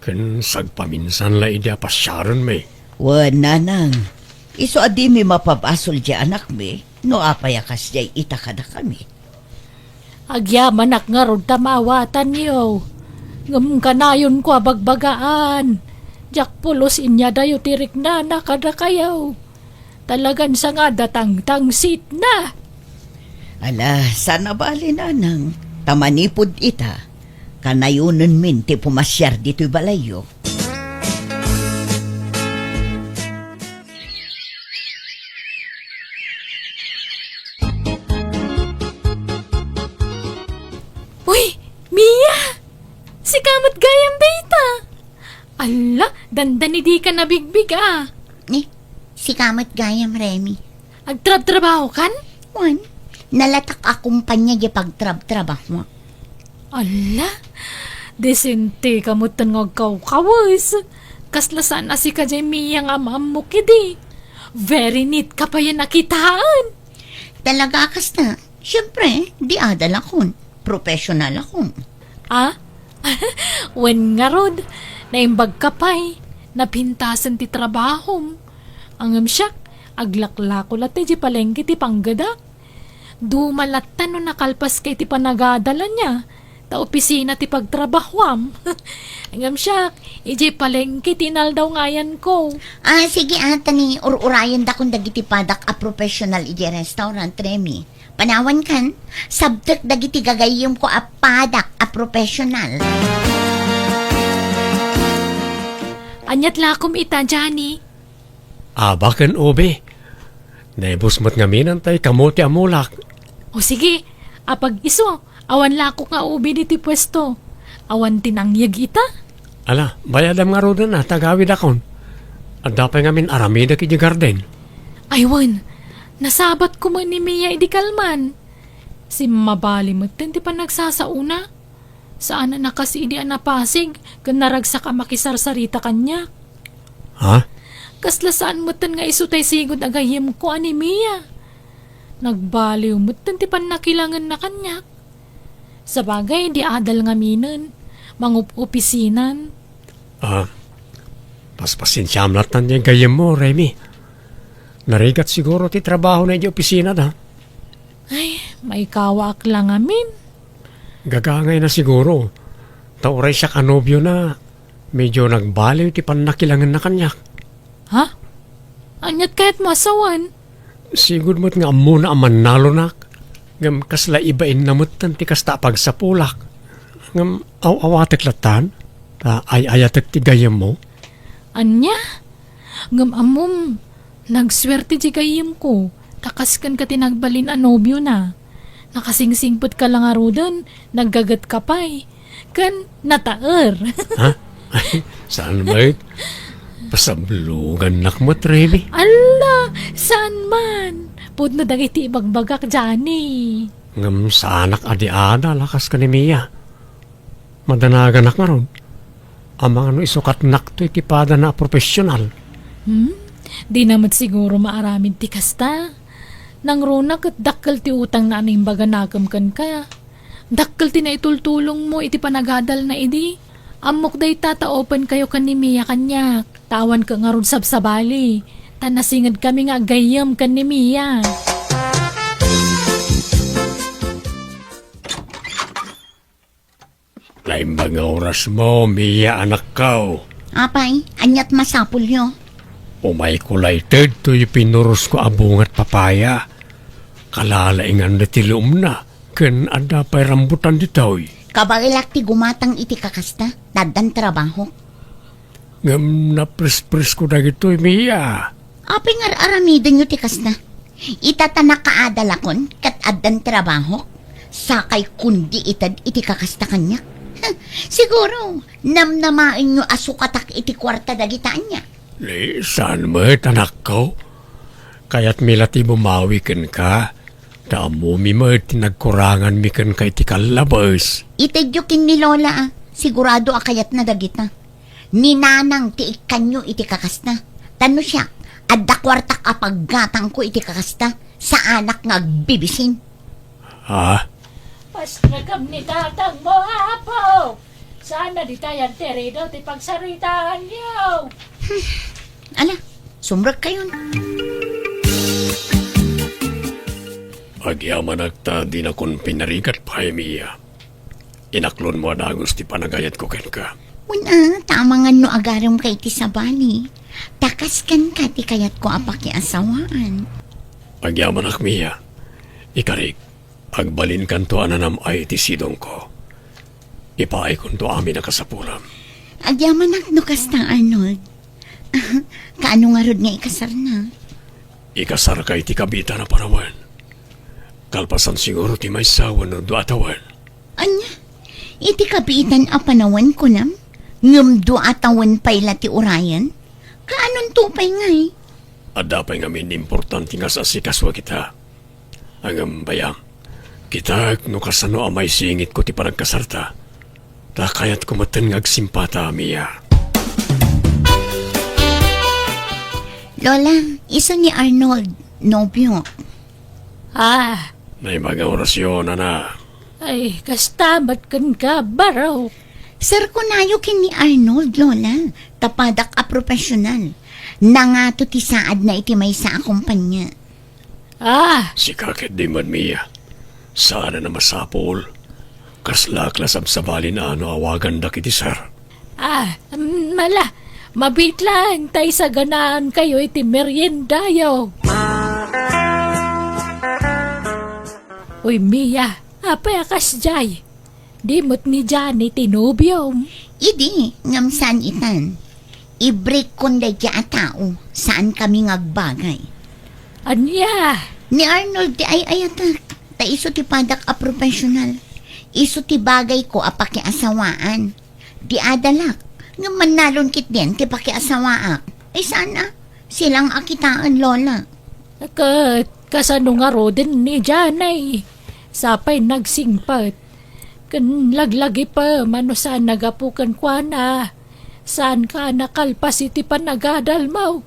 ken sagpaminsan la idi a pasiarenmi. Wen, nanang, isu a dimi mapabasol di anakmi, no apay a kasdiay ita kadakami. Agyamanak ngarud ta maawatanyo, ngem kanayonko a bagbagaan, diak pulos inyadayo ti riknana kadakayo. Talagan sangada tangtangsitna. Ala, saan a bali, nanang, ta manipud ita, kanayonenmin ti pumasiar ditoy balayyo. Uy, Mia! Sika met gayam dayta! Alla, dandani dika nabigbig a. Eh, sika met gayam, Remy. Agtrabtrabahokan? Wen, nalatak a kumpanya di pagtrabtrabaho. Alla, disente ka metten nga agkawkawes. Kasla saan a sika jay Mia nga am-ammok idi. Very neat ka payen a kitaen. Talaga a kasta. Siempre, di adal akon. Professional akon. Ah? Wen ngarud, naimbag ka pay. Napintasen ti trabahom. Ngem siak, aglaklako latta idiay palengke ti panggedak. Duma latta no nakalpaska iti panagadal ania, ta opisina ti pagtrabahoam. Ngem siak, idiay palengke ti inaldaw nga ayanko. Ah, sige, ah, ta ni ur-urayendakon dagiti padak a professional idiay restaurant, Remy. Panawankan, sabtek dagiti gagayyemko a padak a professional. Aniat lakom ita, Johnny? Aba ken ubi. Naibus met ngamin tay kamote a mulak. O sige, apag isu, awan lakok nga ubi ditoy puesto. Awan ti nangyeg ita? Ala, bayadam ngaruden a, ta agawidakon. Adda pay ngamin aramidek idiay garden. Ay wen, nasabat koma ni Mia idi kalman. Simmabali metten ti panagsasaona. Saan a nakas idi a napasig ken naragsak a makisarsarita kaniak. Ha? Kasla saan metten nga isu tay sigud a gayyemko a ni Mia. Nagbaliw metten ti pannakilangenna kaniak. Sabagay, di adal ngaminen, mangup-opisinan. Ah, paspasensiam lattan ti gayyemmo, Remy. Narigat siguro ti trabahona idiay opisinada. Ay, maikawaak la ngamin. Gagangayna siguro. Ta uray siak a nobiona, medyo nagbaliw ti pannakilangenna kaniak. Ha? Aniat kayatmo a sawen? Sigud met nga ammona a mannalonak. Ngem kasla ibainna metten ti kasta a pagsapulak. Ngem aw-awatek lattan, ta ay-ayatek ti gayyemmo. Ania? Ngem ammom, nagsuerte ti gayyemko, ta kas kenka ti nagbalin a nobiona. Nakasingsingpetka la ngaruden, naggagetka pay, ken nataer. Ha? Ay, saan met? Pasablogannak met, Remy. Alla, saan man? Pudno dagiti ibagbagak, Johnny. Ngem saanak a di adal a kas ken ni Mia. Madanaganak ngarud. Amangan no isukatnakto iti padana a profesional. Hmm? Dina met siguro maaramid ti kasta. Nangruna ket dakkel ti utangna a naimbaganakem kenka. Dakkel ti naitultulongmo iti panagadalna idi. Ammok dayta ta open kayo ken ni Mia kaniak. Ta awanka ngarud sabsabali. Ta nasingedkami nga aggayyem ken ni Mia. Naimbag nga orasmo, Mia, anakko. Apay, aniat masapulyo? Umayko layted toy pinurosko a bungat papaya. Kalalaingan ti luomna, ken adda pay rambutan ditoy. Kabaelak ti gumatang iti kakasta, ta addan trabahok. Ngem naprespresko dagitoy, Mia. Apay nga ar-aramidenyo ti kasta? Ita ta nakaadalakon ket addan trabahok, sakay kundi ited iti kakasta kaniak. Siguro, namnamaenyo a sukatak iti kuarta dagita ania? Ni, saan met, anakko. Kayatmi la ti bumawi kenka, ta ammomi met ti nagkuranganmi kenka iti kallabes. Itedyo ken ni Lola, a. Sigurado a kayatna dagita. Ni Nanang ti ikkanyo iti kakasta. Ta no siak, adda kuartak a paggatangko iti kakasta. Saanak nga agbibisin. Ha? Pasnekam ni tatangmo, Apo! Saan a ditayan ti rido ti pagsaritaanyo? Ala, sumrekkayon. Agyamanak ta dinakon pinarigat pay, Mia. Inaklonmo a dagus ti panagayatko kenka. Wen a, ta amangan no agaremka iti sabali. Ta kas kenka ti kayatko a pakiasawaan. Agyamanak, Mia. Ikarik, agbalinkanto a nanam-ay iti sidongko. Ipaaykonto amin a kasapulam. Agyamanak no kasta, Arnold. Kaano ngarud nga ikasarna? Ikasarka iti kabiitan a panawen. Kalpasan siguro ti maysa wenno dua a tawen. Ania? Iti kabiitan a panawen, kunam? Ngem dua a tawen pay la ti urayen? Kaanonto pay ngay? Adda pay ngamin importante nga as-asikasuak ita. Ngem bayam, kitaek no kasano a maisingitko ti panagkasarta. Ta kayatko metten nga agsimpata, Mia. Lola, isu ni Arnold, nobio. Ah. Naimbag nga orasyon, ana. Ay, kasta met kenka, baro. Serkonayo ken ni Arnold, Lola. Ta padak a profesional. Nangato ti saadna iti maysa a kompania. Ah! Sika ketdi met, Mia. Saan a masapul. Kaslaak la sabsabalin a no awagandak iti sir. Ah, mm, ala, mabiit laeng ta isaganaankayo iti meriendayo. Uy, Mia, apay a kasdiay? Di met ni Johnny ti nobiom? Idi, ngem saan itan. I-break-kon daydiay a tao, saan kami nga agbagay. Ania? Ni Arnold ti ay-ayatek, ta isu ti padak a profesional. Isu ti bagayko a pakiasawaan. Di adalak, ngem mannalon ketdin ti pakiasawaak. Ay saan a, silang a kitaen, Lola. Ket kasano ngaruden ni Janay? Sapay nagsingpet. Ken laglagipem a no saan a gapu kenkuana. Saanka a nakalpas iti panagadalmo.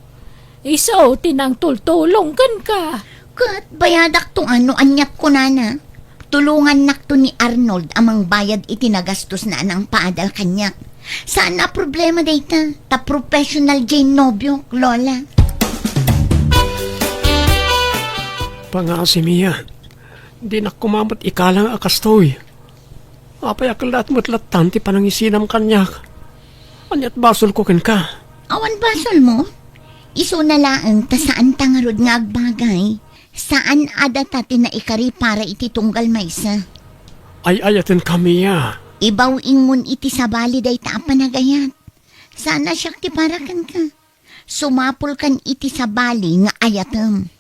Isu ti nangtultulong kenka. Ket bayadakto a no aniat kunana. Tulongannakto ni Arnold a mangbayad iti nagastosna a nangpaadal kaniak. Saan a problema dayta, ta professional diay nobiok, Lola. Pangaasi, Mia. Dinak koma met ikalang a kastoy. Apay a kellaat met lattan ti panangisinam kaniak? Aniat basolko kenka? Awan basolmo? Isuna laeng ta saanta ngarud nga agbagay. Saan a data ti naikari para iti tunggal maysa. Ay-ayatenka, Mia. Ibaw-ingmon iti sabali dayta a panagayat. Saan a siak ti para kenka. Sumapulkan iti sabali nga ayatem.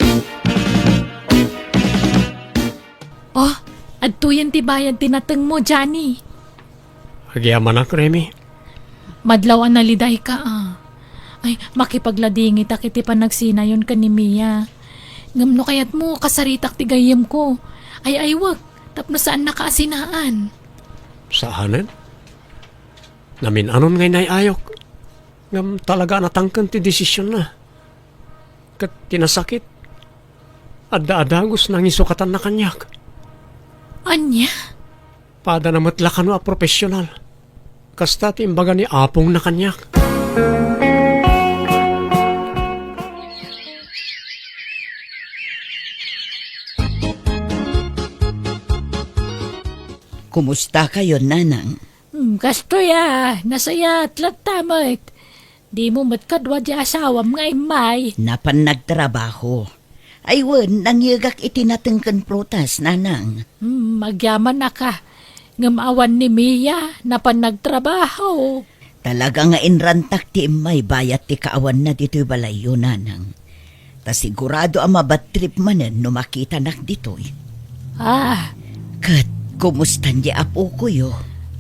Oh, adtoyen ti bayad ti natengmo, Johnny. Agyamanak, Remy. Madlaw a nalidayka, a. Ay, makipagladingitak iti panagsinayon ken ni Mia. Ngem no kayatmo, kasaritak ti gayyemko. Ay-aywek, tapno saannaka a sinaan. Saanen? Namin-anon nga inay-ayok. Ngem talaga a natangken ti desisionna. Ket ti nasakit, adda a dagus a nangisukatanna kaniak. Ania? Padana met la kano a profesional. Kasta ti imbaga ni apongna kaniak. Kumustakayon, nanang? Hmm, kastoy a, nasayaat latta met. Dimo met kadua ti asawam nga immay? Napan nagtrabaho. Ay wen, nangyegak iti nateng ken prutas, nanang. Hmm, agyamanak a. Ngem awan ni Mia, napan nagtrabaho. Talaga nga inrantak ti immay bayat ti kaawanna ditoy balayyo, nanang. Ta sigurado a mabad trip manen no makitanak ditoy. Ah. Ket kumustan di apokoyo?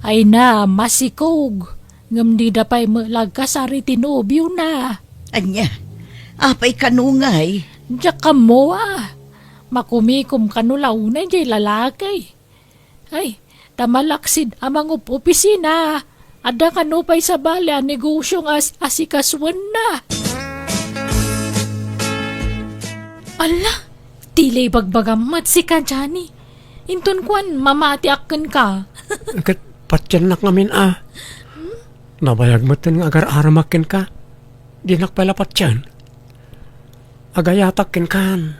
Ay na, masikog. Ngem dida pay met lagkasar iti nobiona. Ania? Apay kano ngay? Diak ammo a. Makumikom kano la unay jay lalaki. Ay, ta malaksid a mangup-opisina. Adda kano pay sabali a negosio nga as-, asikasuenna. Alla, ti la ibagbagam met sika, Johnny. Inton kuan, mamatiak kenka. Ket patiennak ngamin a. Nabayag metten nga agar-aramak kenka. Dinak pay la patien. Agayatak kenkan.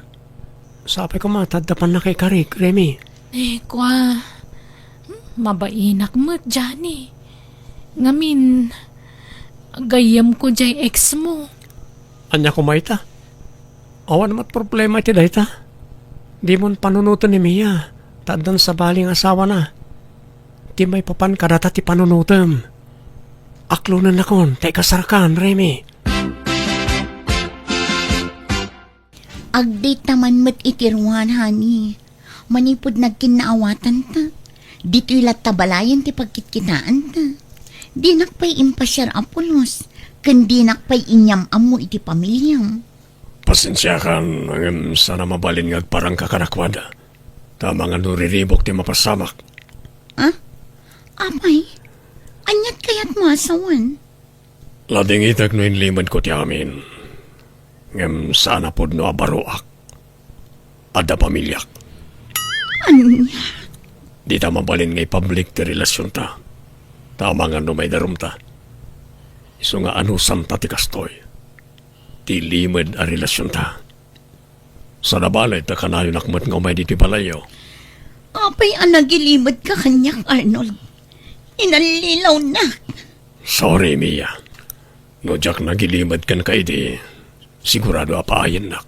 Sapay koma ta adda pannakaikarik, Remy. Eh, kua, hmm, mabainak met, Johnny. Ngamin, gayyemko jay ex mo. Ania koma ita? Awan met problema iti dayta. Dimon panunoten ni Mia, ta addan sabali nga asawana. Ti maipapan kadata ti panunotem. Aklonennakon ta ikasarkan, Remy. Agdayta man met iti ruar, honey. Manipud nagkinnaawatanta, ditoy latta balayen ti pagkitkitaanta. Dinak pay impasiar a pulos, ken dinak pay inyam-ammo iti pamiliam. Pasensiakan, ngem saan a mabalin nga agparangka kadakuada. Ta amangan no riribuk ti mapasamak. Ah? Apay? Aniat kayatmo a sawen? Ladingitek no inlimedko ti amin. Ngem saan a pudno a baroak. Adda pamiliak. Ania? Dita mabalin nga ipublic ti relasionta. Ta amangan no maidarumta. Isu nga anusamta ti kastoy. Ti limed a relasionta. Saan a bale ta kanayonak met nga umay ditoy balayyo. Apay a nagilimedka kaniak, Arnold? Inallilawnak. Sorry, Mia. No diak nagilimed kenka idi, sigurado a paayennak.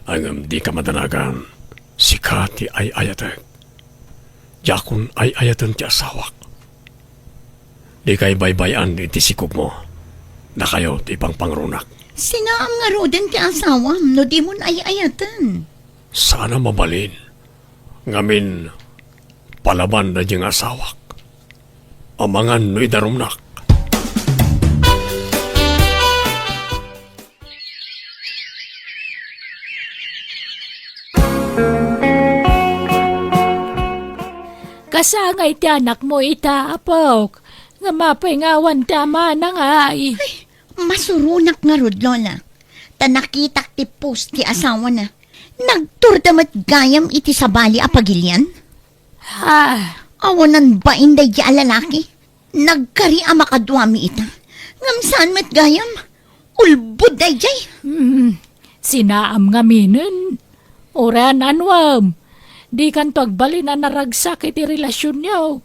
Ngem dika madanagan, sika ti ay-ayatek. Diakon ay-ayaten ti asawak. Dika ibaybay-an iti sikogmo. Dakayo ti ipangpangrunak. Sinaam ngaruden ti asawam no dimon ay-ayaten? Saan a mabalin. Ngamin, palaban daydiay nga asawak. Amangan no idarumnak. Kasangay ti anakmo ita, apok. Ngem apay nga awan ti amana ngay? Ay, masuronak ngarud, Lola. Ta nakitak ti post ti asawana. Nagturda met gayam iti sabali a pagilian. Ha? Awanan bain daydiay a lalaki. Nagkari a makaduami ita. Ngem saan met gayam? Ulbod daydiay. Hmm. Sinaam ngaminen. Uray anuam. Dikanto agbalin a naragsak iti relasionyo.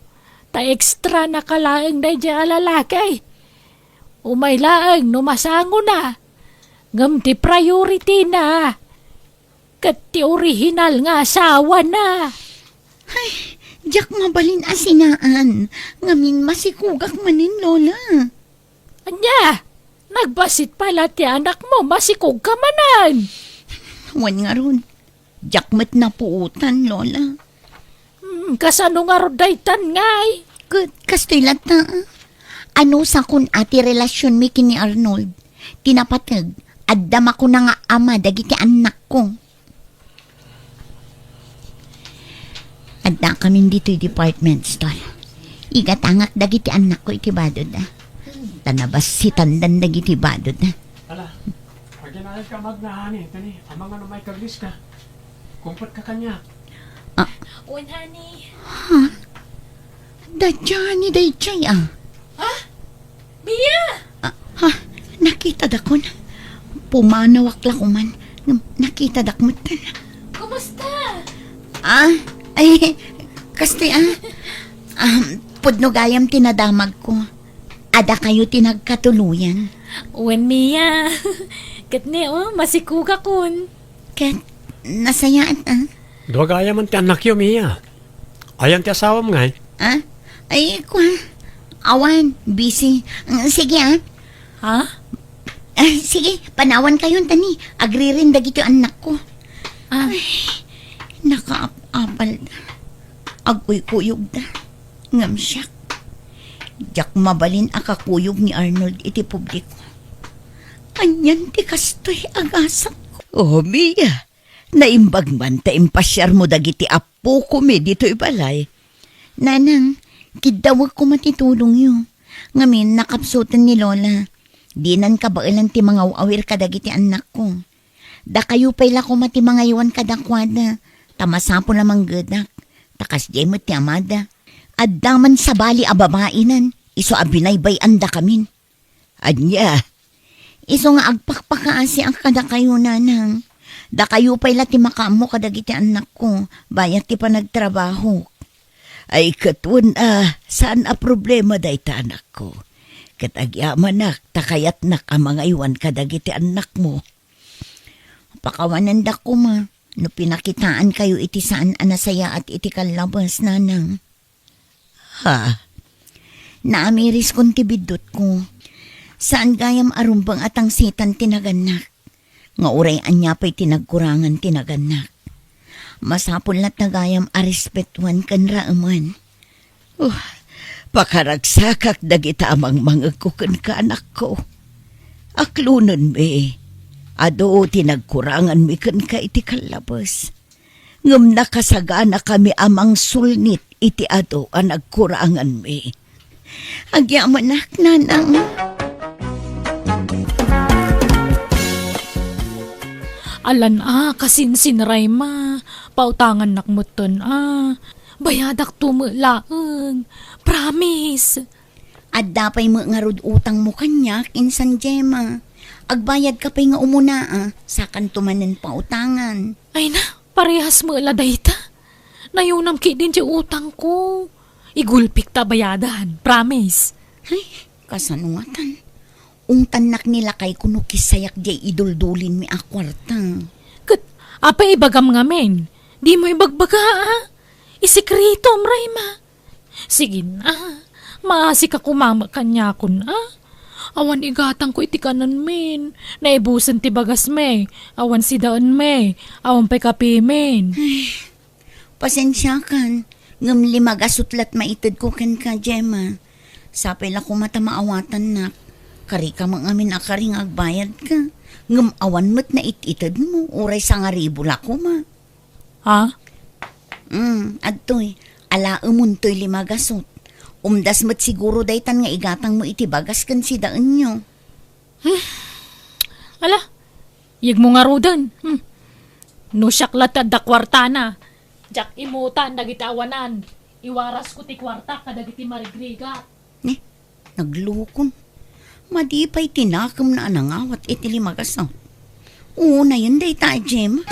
Ta extra na ka laeng daydiay a lalaki. Umay laeng no masangona. Ngem ti priority na. Ket ti orihinal nga asawana. Ay, diak mabalin a sinaan. Ngamin masikogak manen, Lola. Ania? Nagbassit pay la ti anakmo, masikogka manen. Wen ngarud, diak met napuotan, Lola. Hmm, kasano ngarud daytan ngay? Ket kastoy latta, ah. Anusakon a ti relasionmi ken ni Arnold. Ti napateg, adda makuna nga ama dagiti annakko. Addakamin ditoy department store. Igatangak dagiti annakko iti badod, ah. Ta nabassitandan dagiti badod, ah. Ala, aginayad ka magnahani, tani, amangan no maikaglis ka. Kumpet ka kaniak. Ah. Wen, honey. Ha? Daydiay ni daydiay, ah. Ah? Mia! Ah, ha? Nakitadakon. Pumanawak la koman. Ngem nakitadak metten. Kumusta? Ah, ay, Kastoy, ah. Um, pudno gayam ti nadamagko. Adakayo ti nagkatuluyan. Wen, Mia. Ket ne, oh, masikugakon. Ket, nasayaat, ah. Dua gayam ti annakyo, Mia. Ayan ti asawam, ngay? Ah? Ay, kwa. Awan, busy. Mm, sige, ah. Ha? Ay, sige, panawan kayo, tani. Agririn dagiti annakko. Ah. Ay, nakaap-apal. Agkuykuyogda. Ngem siak, diak mabalin a kakuyog ni Arnold iti publiko. Anian ti kastoy a gasatko? Oh, Mia, naimbag man ta impasiarmo dagiti appokomi ditoy balay. Nanang, kiddawek koma ti tulongyo. Ngamin, nakapsuten ni Lola. Dinan kabaelan ti mangaw-awir kadagiti annakko. Dakayo pay la koma ti mangaywan kadakuada, ta masapul a manggedak, ta kasdiay met ti amada. Adda man sabali a babainan, isu a binaybay-andakamin. Ania? Isu nga agpakpakaasiak kadakayo, Nanang. Dakayo pay la ti makaammo kadagiti annakko, bayat ti panagtrabahok. Ay, ket wen a, saan a problema dayta, anakko. Ket agyamanak, ta kayatnak a mangaywan kadagiti annakmo. Pakawanendak koma no pinakitaankayo iti saan a nasayaat iti kallabes, Nanang. Ha? Naamiriskon ti biddutko. Saan gayam a rumbeng a tangsitan ti nagannak. Nga uray ania pay ti nagkurangan ti nagannak. Masapul latta gayam a respetuan ken raemen. Oh, pakaragsakak dagita a mangmangegko kenka, anakko. Aklonenmi, adu ti nagkuranganmi kenka iti kallabes. Ngem nakasaganakami a mangsulnit iti adu a nagkuranganmi. Agyamanak, Nanang. Alan a, kasinsin, Rayma. Pautangannak metten a. Bayadakto met laeng. Promise. Adda pay met ngarud utangmo kaniak, insan Gemma. Agbayadka pay nga umuna a, sakanto manen pautangan. Ay na, parehas met la dayta. Nayonam ketdin ti utangko. Igulpik ta bayadan, promise. Ay, kasano ngatan? Ungtannak ni lakayko no kisayak diay iduldulinmi a kuarta. Ket, apay ibagam ngamin? Dimo ibagbaga, a? Isikretom, Rayma. Sige na, maasika koma met kaniakon, a? Awan igatangko iti kanenmin. Naibusen ti bagasmi. Awan sidaenmi. Awan pay kapimin. Ay, pasensiakan, ngem lima gasut la't maitedko kenka, Gemma. Sapay la koma ta maawatannak. Karika met ngamin a kari nga agbayadka. Ngem awan met nait-itedmo, uray sangaribu la koma. Ha? Mm, adtoy, alaemontoy lima gasut. Umdas met siguro daytan nga igatangmo iti bagas ken sidaenyo. Hmm. Ala, yegmo ngaruden. Hmm. No siak la ti adda kuartana, diak imutan dagiti awanan. Iwarasko ti kuartak kadagiti marigrigat. Ne, naglukon. Madi pay ti nakemna a nangawat iti lima gasut. Unayen dayta a Gemma.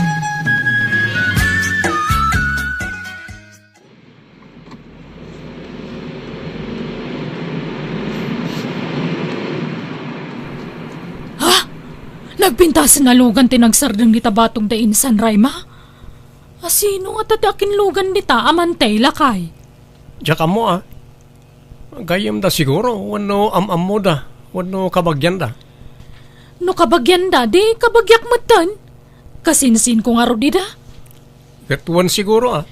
Ha? Nagpintasen a lugan ti nagsardeng dita batong da insan, Rayma? Asino ngata ti akinlugan dita a mantay, lakay? Diak ammo, a. Gayyemda siguro, wenno am-ammoda, wenno kabagianda. No kabagianda, di kabagiak metten. Kasinsinko ngarud ida. Ket wen siguro, a.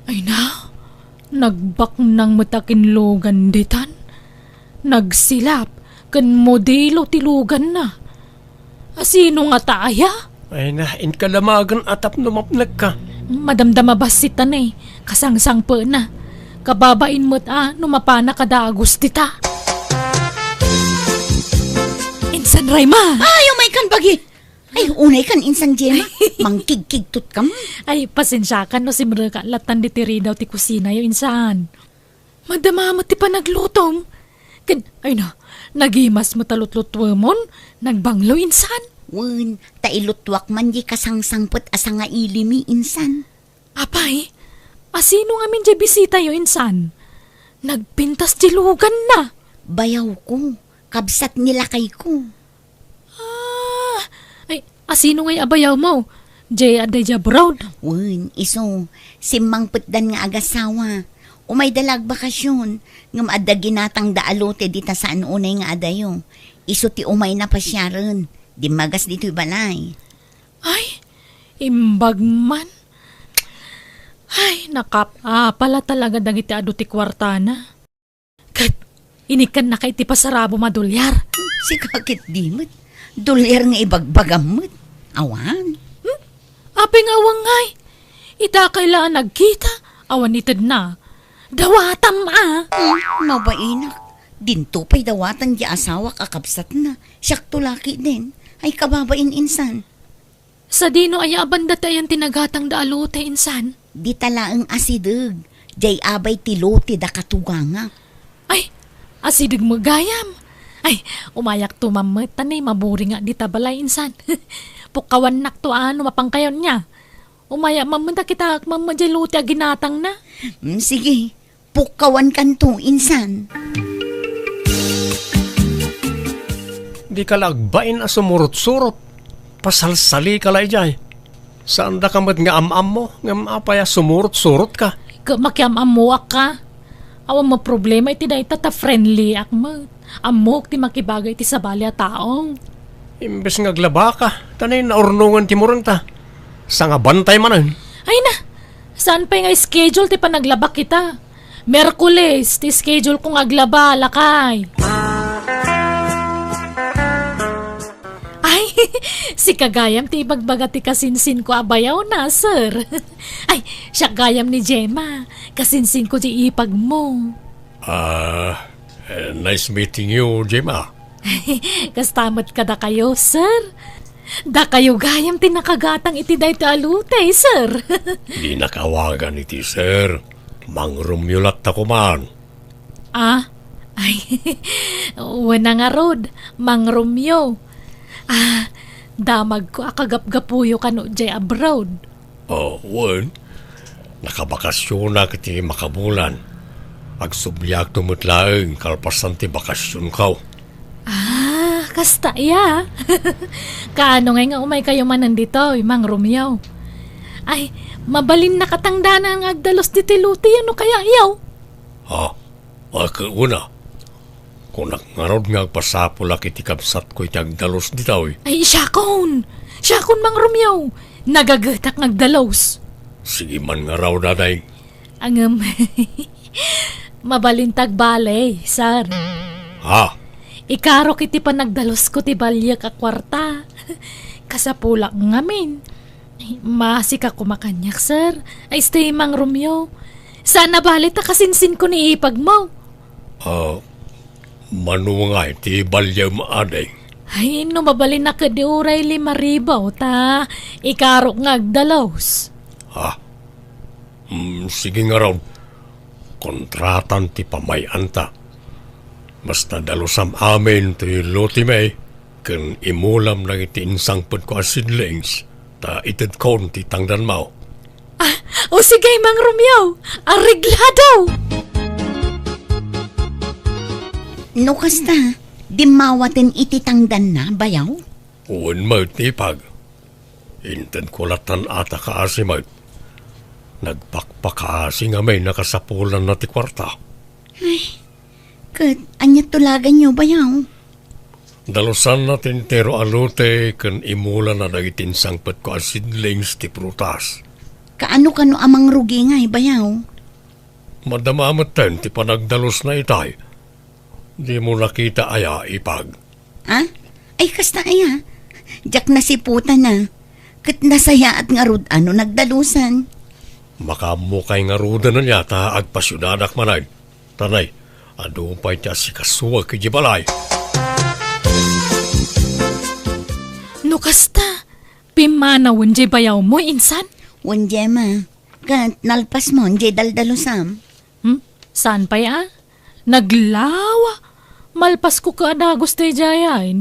Ay na, nagbaknang met a kinlugan ditan. Nagsilap ken modelo ti luganna. Asino ngata aya? Ay na, inka damagen a tapno mapnekka. Madamdama bassit ta ne, kasangsangpetna. Kababain met a no mapana kadagus dita. Insan Rayma! Ay, umaykan bagi! Ay, unaykan insan Gemma. Mangkigkigtot ka man. Ay, pasensiakan no simreka latan diti ridaw ti kusinayo, insan. Madama met ti panaglutom. Ken, ay na, nagimas met a lutlutuemon, nagbanglo insan. Wen, ta iluttuak man di kasangsangpet a sangailimi insan. Apay, Asino ngamin diay bisitayo insan? Nagpintas ti luganna. Bayawko, kabsat ni lakayko. Ah, ay, asino ngay a bayawmo? Diay adda idiay abroad? Wen, isu, simmangpetdan nga agasawa. Umayda la agbakasyon, ngem adda ginatangda a lote dita saan unay nga adayo. Isu ti umayna pasiaren, dimmagas ditoy balay. Ay, imbag man. Ay, nakap-apala talaga dagiti adu ti kuartana. Ket inikkannaka iti pasarabom a dolyar. Sika ket di met. Dolyar nga ibagbagam met. Awan. Hmm? Apay nga awan ngay? Ita kayla a nagkita, awan itedna. Dawatam a. Hmm, mabainak. Dinto pay dawatan ti asawak a kabsatna. Siakto la ketdin. Ay kababain insan. Sadino aya a banda ti ayan ti nagatangda a lote insan? Dita laeng asideg, diay abay ti lote da katugangak. Ay, asideg met gayam. Ay, umayakto mammet ta nay maburing nga dita balay insan. Pukkawannakto a no mapankayon niya. Umayak mammet ta kitaak mammet diay lote a ginatangna. Mm, sige, pukkawankanto insan. Dika la agbain a sumurot-surot. Pasalsalika la idiay. Saandaka met nga am-ammo, ngem apay a sumurot-surotka? Ket makiam-ammoak ka. Awan met problema iti dayta ta friendly ak met. Ammok ti makibagay iti sabali a tao. Imbes nga aglabaka, ta nay naurnongen ti murengta. Sangabantay manen. Ay na, saan pay nga schedule ti panaglabak ita? Miyerkules ti schedule ko nga aglaba, lakay. Ay, sika gayam ti ibagbaga ti kasinsinko a bayawna, sir. Ay, siak gayam ni Gemma. Kasinsinko ti ipagmo. Ah, eh, nice meeting you, Gemma. Kasta met kadakayo, sir. Dakayo gayam ti nakagatang iti daytoy a lote, sir. Dinak awagan iti sir. Mang Romeo latta koman. Ah, ay, wen a ngarud, Mang Romeo. Ah, damagko a kagapgapuyo kano diay abroad. Oh, wen. Nakabakasyonak iti makabulan. Agsubliakto met laeng kalpasan ti bakasyonko. Ah, kasta aya. Kaano ngay nga umaykayo manen ditoy, Mang Romeo? Ay, mabalinnak a tangdanan nga agdalus ditoy lote no kayatyo? Ha? Ay, ket una, kunak ngarud nga agpasapulak iti kabsatko iti agdalus ditoy. Ay, siakon! Siakon, Mang Romeo! Nagagetak nga agdalus! Sige man ngarud, Ading. Ngem, mabalinta agbale, sir. Ha? Ikarok iti panagdalusko ti baliek a kuarta. Kasapulak ngamin. Ay, maasika koma kaniak, sir. Ay, stay, Mang Romeo. Saan a bale ta kasinsinko ni ipagmo. Ah, mano ngay ti baliem, Ading? Ay, no mabalinnak ket di uray lima ribu ta ikarok nga agdalus. Ha? Hmm, sige ngarud. Kontratan ti pamay-anta. Basta dalusam amin ti lotemi ken imulam dagiti insangpetko a seedlings, ta itedkon ti tangdanmo. Ah, o sige, Mang Romeo, areglado! No kasta, dimmawaten iti tangdanna, bayaw? Wen met, ipag. Intedko lattan a ta kaasi met. Nagpakpakaasi ngamin a kasapulanna ti kuarta. Ay, ket ania tulaganyo, bayaw? Dalusanna ti entero a lote ken imulana dagiti insangpetko a seedlings ti prutas. Kaano kano a mangrugi ngay, bayaw? Madama metten ti panagdalusna itay. Dimo nakita aya, ipag? Ah? Ay, kasta aya? Diak nasiputana. Ket nasayaat ngarud a no nagdalusan. Makaammokay ngaruden aya ta agpasiudadak manen. Tanay, adu pay ti asikasuek idiay balay. No kasta, pimmanawen diay bayawmo, insan? Wen, Gemma. Ket nalpasmon diay daldalusam. Hmm? Saan pay a? Naglawa! Malpasko ket a dagus daydiay.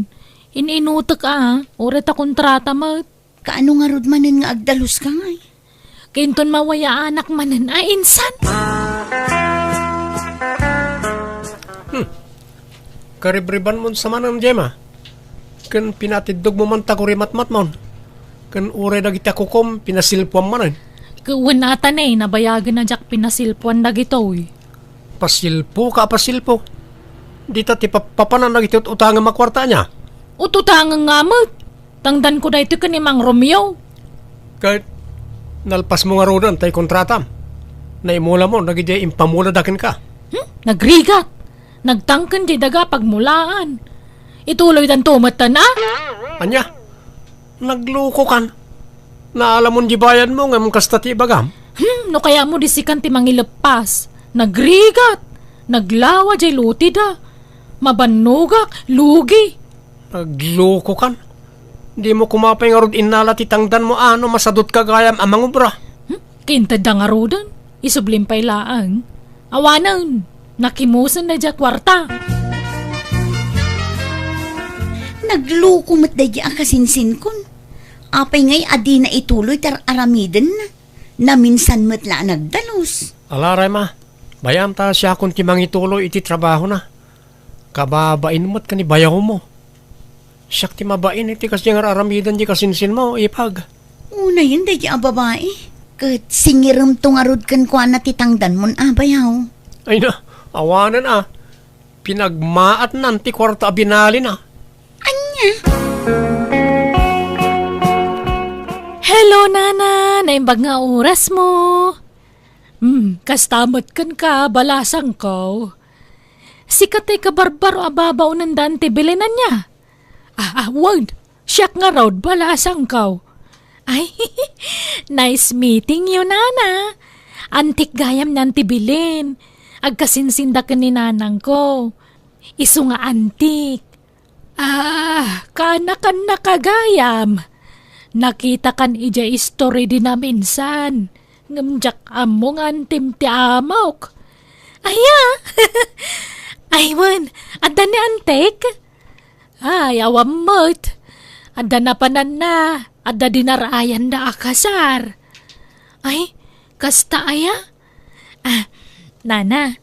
In-inutek a, uray ta kontrata met. Kaano ngarud manen nga agdaluska ngay? Inton mawayaanak manen a insan. Hmm. Karibribanmon sa manen, Gemma. Ken pinatiddogmo man ta kurimatmatmon. Ken uray dagiti a kukom, pinasilpuam manen. Ket wen ata ne, nabayagen a diak pinasilpuan dagitoy. Pasilpo ka a pasilpo. Dita ti pap-, papanan dagiti ut-utangem a kuarta ania? Ut-utangem nga met. Tangdanko daytoy ken ni Mang Romeo. Ket nalpasmo ngaruden tay kontratam. Naimulamon dagiti impamulada kenka. Hmm? Nagrigat. Nagtangken diay daga pagmulaan. Ituloydanto met, a? Ania? Naglukokan. Naalamon diay bayadmo ngem kasta ti ibagam? Hmm, no kayatmo di sikan ti mangileppas. Nagrigat. Naglawa diay lotida. Mabannogak, lugi. Naglukokan. Dimo koma pay ngarud innala ti tangdanmo a no masadutka gayam a mangubra. Hmm? Kintedda ngaruden. Isublim pay laeng. Awanen, nakimusen daydiay a kuarta. Nagluko met daydiay a kasinsinkon. Apay ngay a dina ituloy ti ar-aramidenna? Naminsan met la a nagdalus. Ala, Gemma, bayam ta siakon ti mangituloy iti trabahona. Kababain met ken ni bayawmo. Siak ti mabain iti kasdiay nga ar-aramiden diay kasinsinmo, ipag. Unayen daydiay a babai. Ket singiremto ngarud kenkuana ti tangdanmon a bayaw. Ay na, awanen a. Pinagmaatnan ti kuarta a binalina. Ania? Hello, Nana! Naimbag nga orasmo. Hmm, kasta met kenka, balasangko. Sika ti kabarbaro a babaonen da Auntie Belen ania? Ah, ah, wen, siak ngarud, balasangko. Ay, nice meeting you, Nana. Antik gayam ni Auntie Belen. Agkasinsinda ken ni nanangko. Isu nga antik. Ah, kaanakan na ka gayam. Nakitakan idiay istorya di naminsan. Ngem diak ammo nga antim ti amok. Aya? Ay, wen, adda ni antik? Ay, awan met. Adda napananna. Adda dinarayanda a kasar. Ay, kasta aya? Ah, Nana,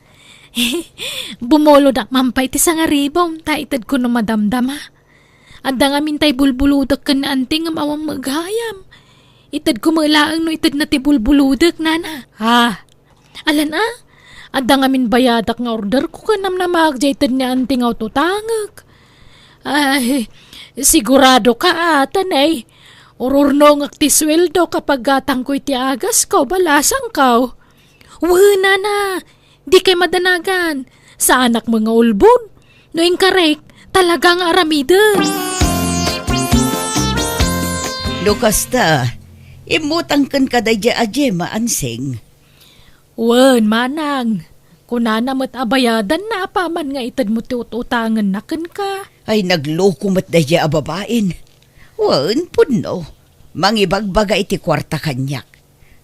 bumulodak man pay ti sangaribom, ta itedko no madamdama. Adda ngamin tay bulbulodek ken ni Auntie ngem awan met gayam. Itedko met laeng no itedna ti bulbulodek, Nana. Ah, alan a? Adda ngamin bayadak nga orderko ken namnamaak diay ited ni Auntie nga ututangek. Ay, sigurado ka, ata, nay. Ururnongek ti sueldo kapag gatangko iti agasko, balasangko. Wen, Nana, dikay madanagan. Saanak met nga ulbod. No inkarek, talaga nga aramiden. No kasta, immutang kenka daydiay a Gemma, Ansing. Wen, manang. Kunana met a bayadanna apaman nga itedmo ti ut-utangenna kenka. Ay, nagluko met daydiay a babain. Wen, pudno. Mangibagbaga iti kuarta kaniak.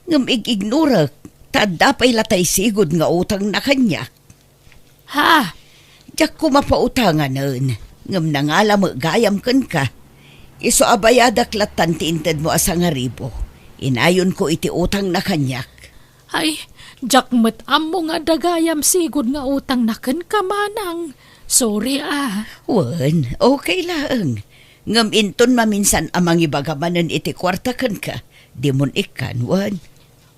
Ngem ig-ignorek, ta adda pay latay sigud nga utangna kaniak. Ha? Diak koma pautanganen, ngem nangala met gayam kenka. Isu a bayadak lattan ti intedmo a sangaribu. Inayonko iti utangna kaniak. Ay, diak met ammo nga adda gayam sigud nga utangna kenka, manang. Sorry, a. Wen, okay laeng. Ngem inton maminsan a mangibaga manen iti kuarta kenka, dimon ikkan, wen.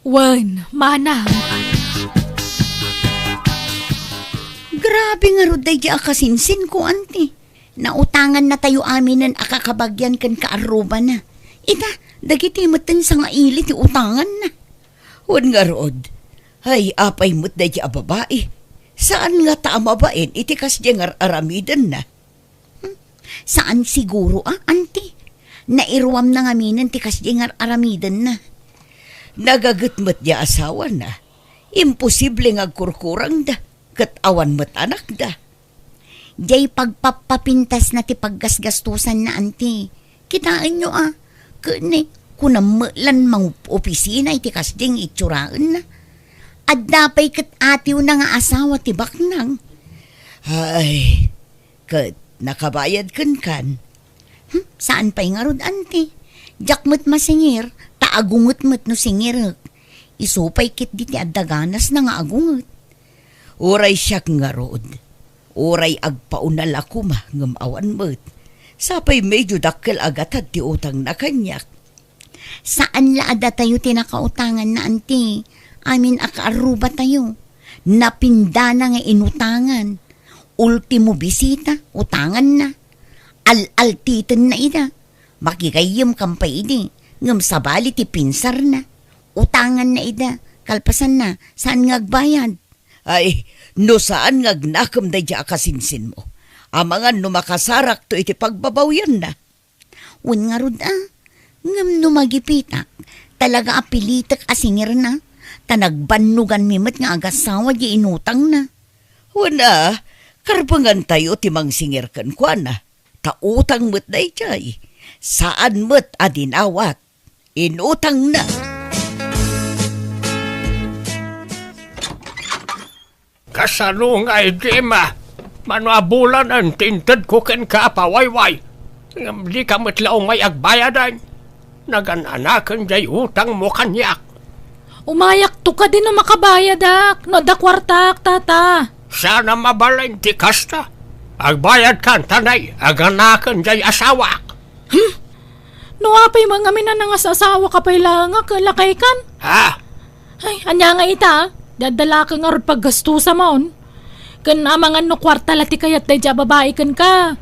Wen, manang. Grabe ngarud daydiay a kasinsinko, Auntie. Nautangannatayo aminen a kakabagian ken kaarrubana. Ita, dagiti metten sangaili ti utanganna. Wen ngarud, ay, apay met daydiay a babai? Saan ngata a mabain iti kasdiay nga ar-aramidenna? Hmm? Saan siguro a, Auntie? Nairuamna ngaminen ti kasdiay nga ar-aramidenna. Nagaget met diay asawana. Imposible nga agkurkurangda, ket awan met anakda. Diay pagpappapintasna ti paggasgastosanna, Auntie. Kitaenyo a, ket ne, kunam met lan mangopisina iti kasdiay nga itsuraenna. Adda pay ket atiwna nga asawa ti baknang. Ay, ket nakabayad kenkan. Hmm, saan pay ngarud, Auntie? Diak met masingir, ta agunget met no singirek. Isu pay ketdi ti adda ganasna nga agunget. Uray siak ngarud, uray agpaunal a koma ngem awan met. Sa pay medyo dakkel a gatad ti utangna kaniak. Saan la a datayo ti nakautanganna, anti. Amin a kaarrubatayo. Napindana nga inutangan. Ultimo bisita, utanganna. Al-altitenna ida. Makigayyemkan pay idi, ngem sabali ti pinsarna. Utanganna ida, kalpasanna, saan nga agbayad. Ay, no saan nga agnakem daydiay a kasinsinmo. Amangan no makasarakto iti pagbabawyanna. Wen ngarud a, ngem no magipitak, talaga a pilitek a singirna, ta nagbannoganmi met nga agasawa di inutangna. Wen a, karbengantayo ti mangsingir kenkuana, ta utang met daydiay, saan met a dinawat. Inutangna. Kasano ngay, Gemma? Mano a bulanen ti intedko kenka a pawayway? Ngem dika met la umay agbayadan. Nagan-anaken jay utangmo kaniak. Umayakto kadi no makabayadak, no adda kuartak, tata. Saan a mabalin ti kasta. Agbayadkan, ta nay, aganaken jay asawak. Hmm? No apay man ngamin a nangasasawa ka pay laeng a ket lakaykan? Ha? Ay, ania nga ita? Di adda la ket ngarud paggastusamon. Ken amangan no kuarta la ti kayat daydiay a babai kenka.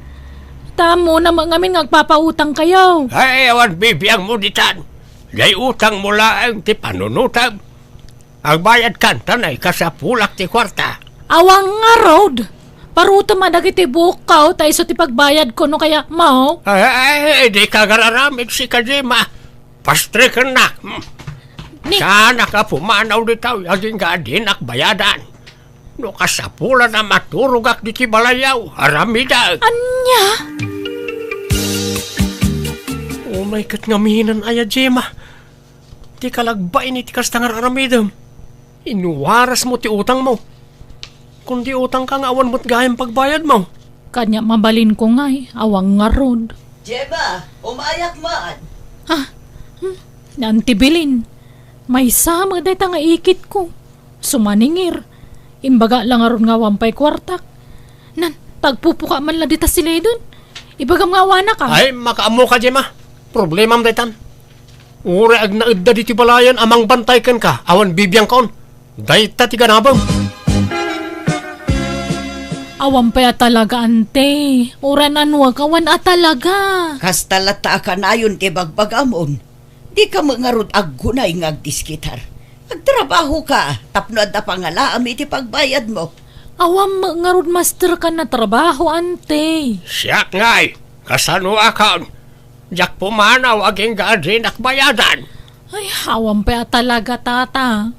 Ta ammona met ngamin nga agpapautangkayo. Ay, awan bibiangmo ditan. Jay utangmo laeng ti panunotem. Agbayadkan, ta nay, kasapulak ti kuarta. Awan ngarud. Parutem a dagiti buokko, ta isu ti pagbayadko no kayatmo. Ay, ay, ay, dika agar-aramid, sika, Gemma. Pastrekennak. Hmm. Ni- Saanak a pumanaw ditoy, agingga a dinak bayadan. No kasapulan a maturogak ditoy balayyo, aramidek. Ania? Umay ket ngamin aya, Gemma. Ti kalagbain iti kasta nga ar-aramidem. Inwarasmo ti utangmo. Kundi utangka nga awan met gayam pagbayadmo. Kaniak mabalinko ngay, awan ngarud. Gemma, umayak man. Ah, hmm, ni Auntie Belen. Maysa met dayta nga ikitko. Sumaningir. Imbaga la ngarud nga awan pay kuartak. Nan, ta agpupuka man la dita sileden. Ibagam nga awanak, a. Ay, makaammoka, Gemma. Problemam daytan. Uray agnaedda ditoy balayen a mangbantay kenka, awan bibiangkon. Dayta ti ganabem. Awan pay a talaga, ante. Uray nano a awan a talaga. Kasta latta a kanayon ti bagbagamon. Dika met ngarud aggunay nga agdiskitar. Agtrabahoka tapno adda pangalaam iti pagbayadmo. Awan met ngarud masterkan a trabaho, ante. Siak ngay, kasanoakon? Diak pumanaw agingga a dinak bayadan. Ay, awan pay a talaga, tata.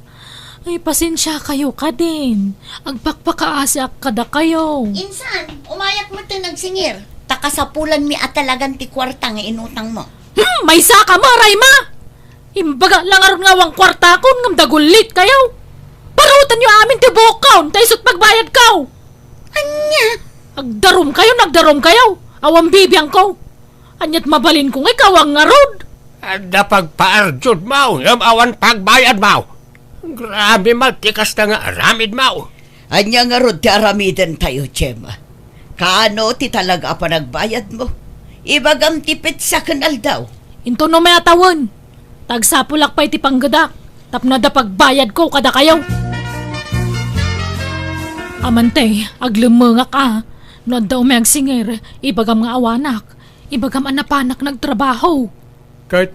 Ay, pasensiakayo kadin. Agpakpakaasiak kadakayo. Insan, umayak metten agsingir. Ta kasapulanmi a talagan ti kuarta nga inutangmo. Hmm, maysaka met, Rayma! Imbaga la ngarud nga awan kuartakon ngem dagullit kayo. Parutenyo amin ti buokkon, ta isut pagbayadko. Ania? Agdarumkayo, agdarumkayo. Awan bibiangko. Aniat mabalinko nga ikaw a ngarud? Adda pagpaarjudmo, ngem awan pagbayadmo. Grabe met ti kasta nga aramidmo. Ania ngarud ti aramidentayo, Gemma? Kaano ti talaga a panagbayadmo? Ibagam ti petsa ken aldaw. Intono met a tawen. Ta agsapulak pay ti panggedak, tapno adda pagbayadko kadakayo. Amante, aglemmengak a. No adda umay agsingir, ibagam nga awanak. Ibagam a napanak nagtrabaho. Ket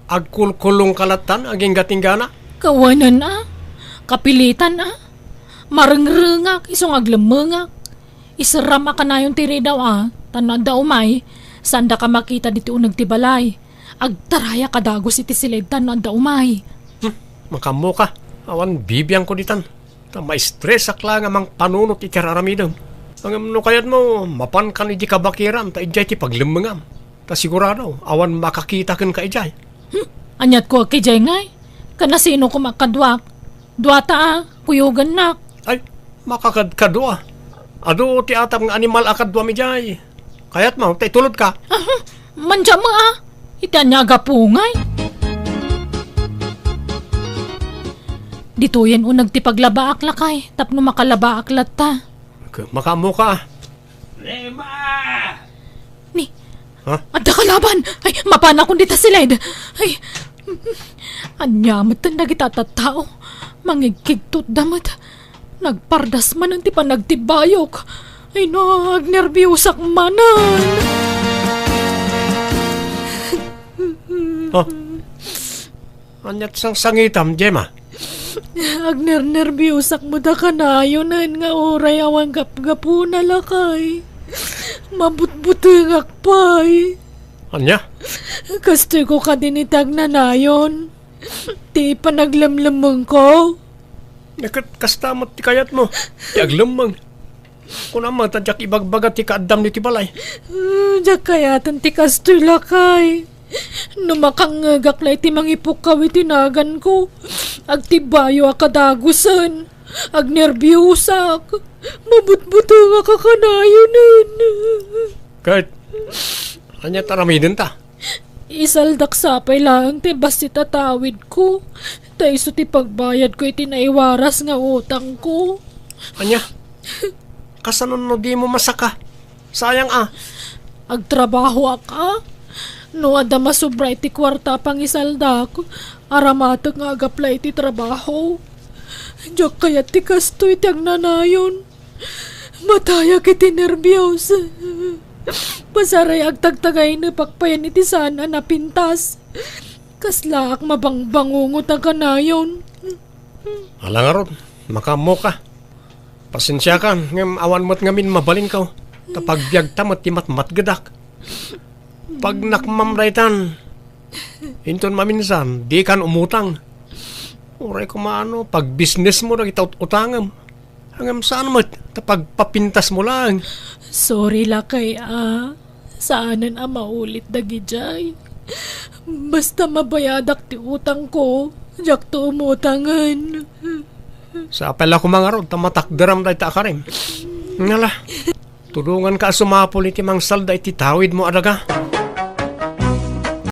agkulkulongka lattan agingga ti inggana? Kawanen a. Kapilitan a. Marengrengak isu nga aglemmengak. Iserram a kanayon ti ridaw a, ta no adda umay, saandaka makita ditoy uneg ti balay. Agtarayak a dagus iti siled ta no adda umay. Hmm, makaammoka. Awan bibiangko ditan. Ta maistresak la nga mangpanunot iti ar-aramidem. Ngem no kayatmo, mapankan idiay kabakiram ta idiay ti paglemmengam. Ta sigurado, awan makakita kenka idiay. Hmm, aniatko a idiay ngay? Ken asino koma kaduak? Duata a, kuyogannak. Ay, makakadkadua. Adu ti atap nga animal a kaduam idiay. Kayatmo, ta itulodka. Aha, mandiam a. Iti ania a gapu ngay? Ditoyen uneg ti paglabaak, lakay, tapno makalabaak latta. K-, makaammoka. Rema! Ni, Ha? Adda kalaban! Ay, mapanakon dita siled! Ay, ania met dagita a tattao? Mangigkigtotda met. Nagpardas manen ti panagtibbayok. Ay, no, agnerbiosak manen. Ha? Ania't sangsangitam, Gemma? Agnernerbiosak met a kanayonen nga uray awan gapgapuna, lakay. Mabutbutengak pay. Ania? Kastoyko kadin iti agnanayon. Ti panaglemlemmengko. Ket kasta met ti kayatmo, ti aglemmeng. Kunam met a diak ibagbaga ti kaaddam iti balay. Ah, diak kayaten ti kastoy, lakay. No makangngegak la iti mangipukkaw iti naganko, agtibbayo a kadagusen, agnerbiosak, mabutbutengak a kanayonen. Ket, ania ti aramidenta? Isaldak sapay laeng ti bassit a tawidko, ta isu ti pagbayadko iti naiwaras nga utangko. Ania? Kasano no dimo masaka? Sayang a. Agtrabahoak a. No adda masobra iti kuarta a pangisaldak, aramatek nga agapla iti trabaho. Diak kayat ti kastoy ti agnanayon. Matayak iti nerbios. Pasaray agtagtagaynepak payen iti saan a napintas. Kaslaak mabangbangungot a kanayon. Ala ngarud, makaammoka. Pasensiakan, ngem awan met ngamin mabalinko. Ta pagbiagta met ti matmatgedak. Pagnakmam daytan, inton maminsan, dikan umutang. Uray koma no, pagbisnesmo dagita ut-utangem. Ngem saan met, ta pagpapintasmo laeng. Sorry, lakay, a. Saanen a maulit dagidiay. Basta mabayadak ti utangko, diakto umutangen. Sapay la koma ngarud ta matakderam dayta a karim. Ngala, tulonganka a sumapul iti mangsalda iti tawidmo a daga.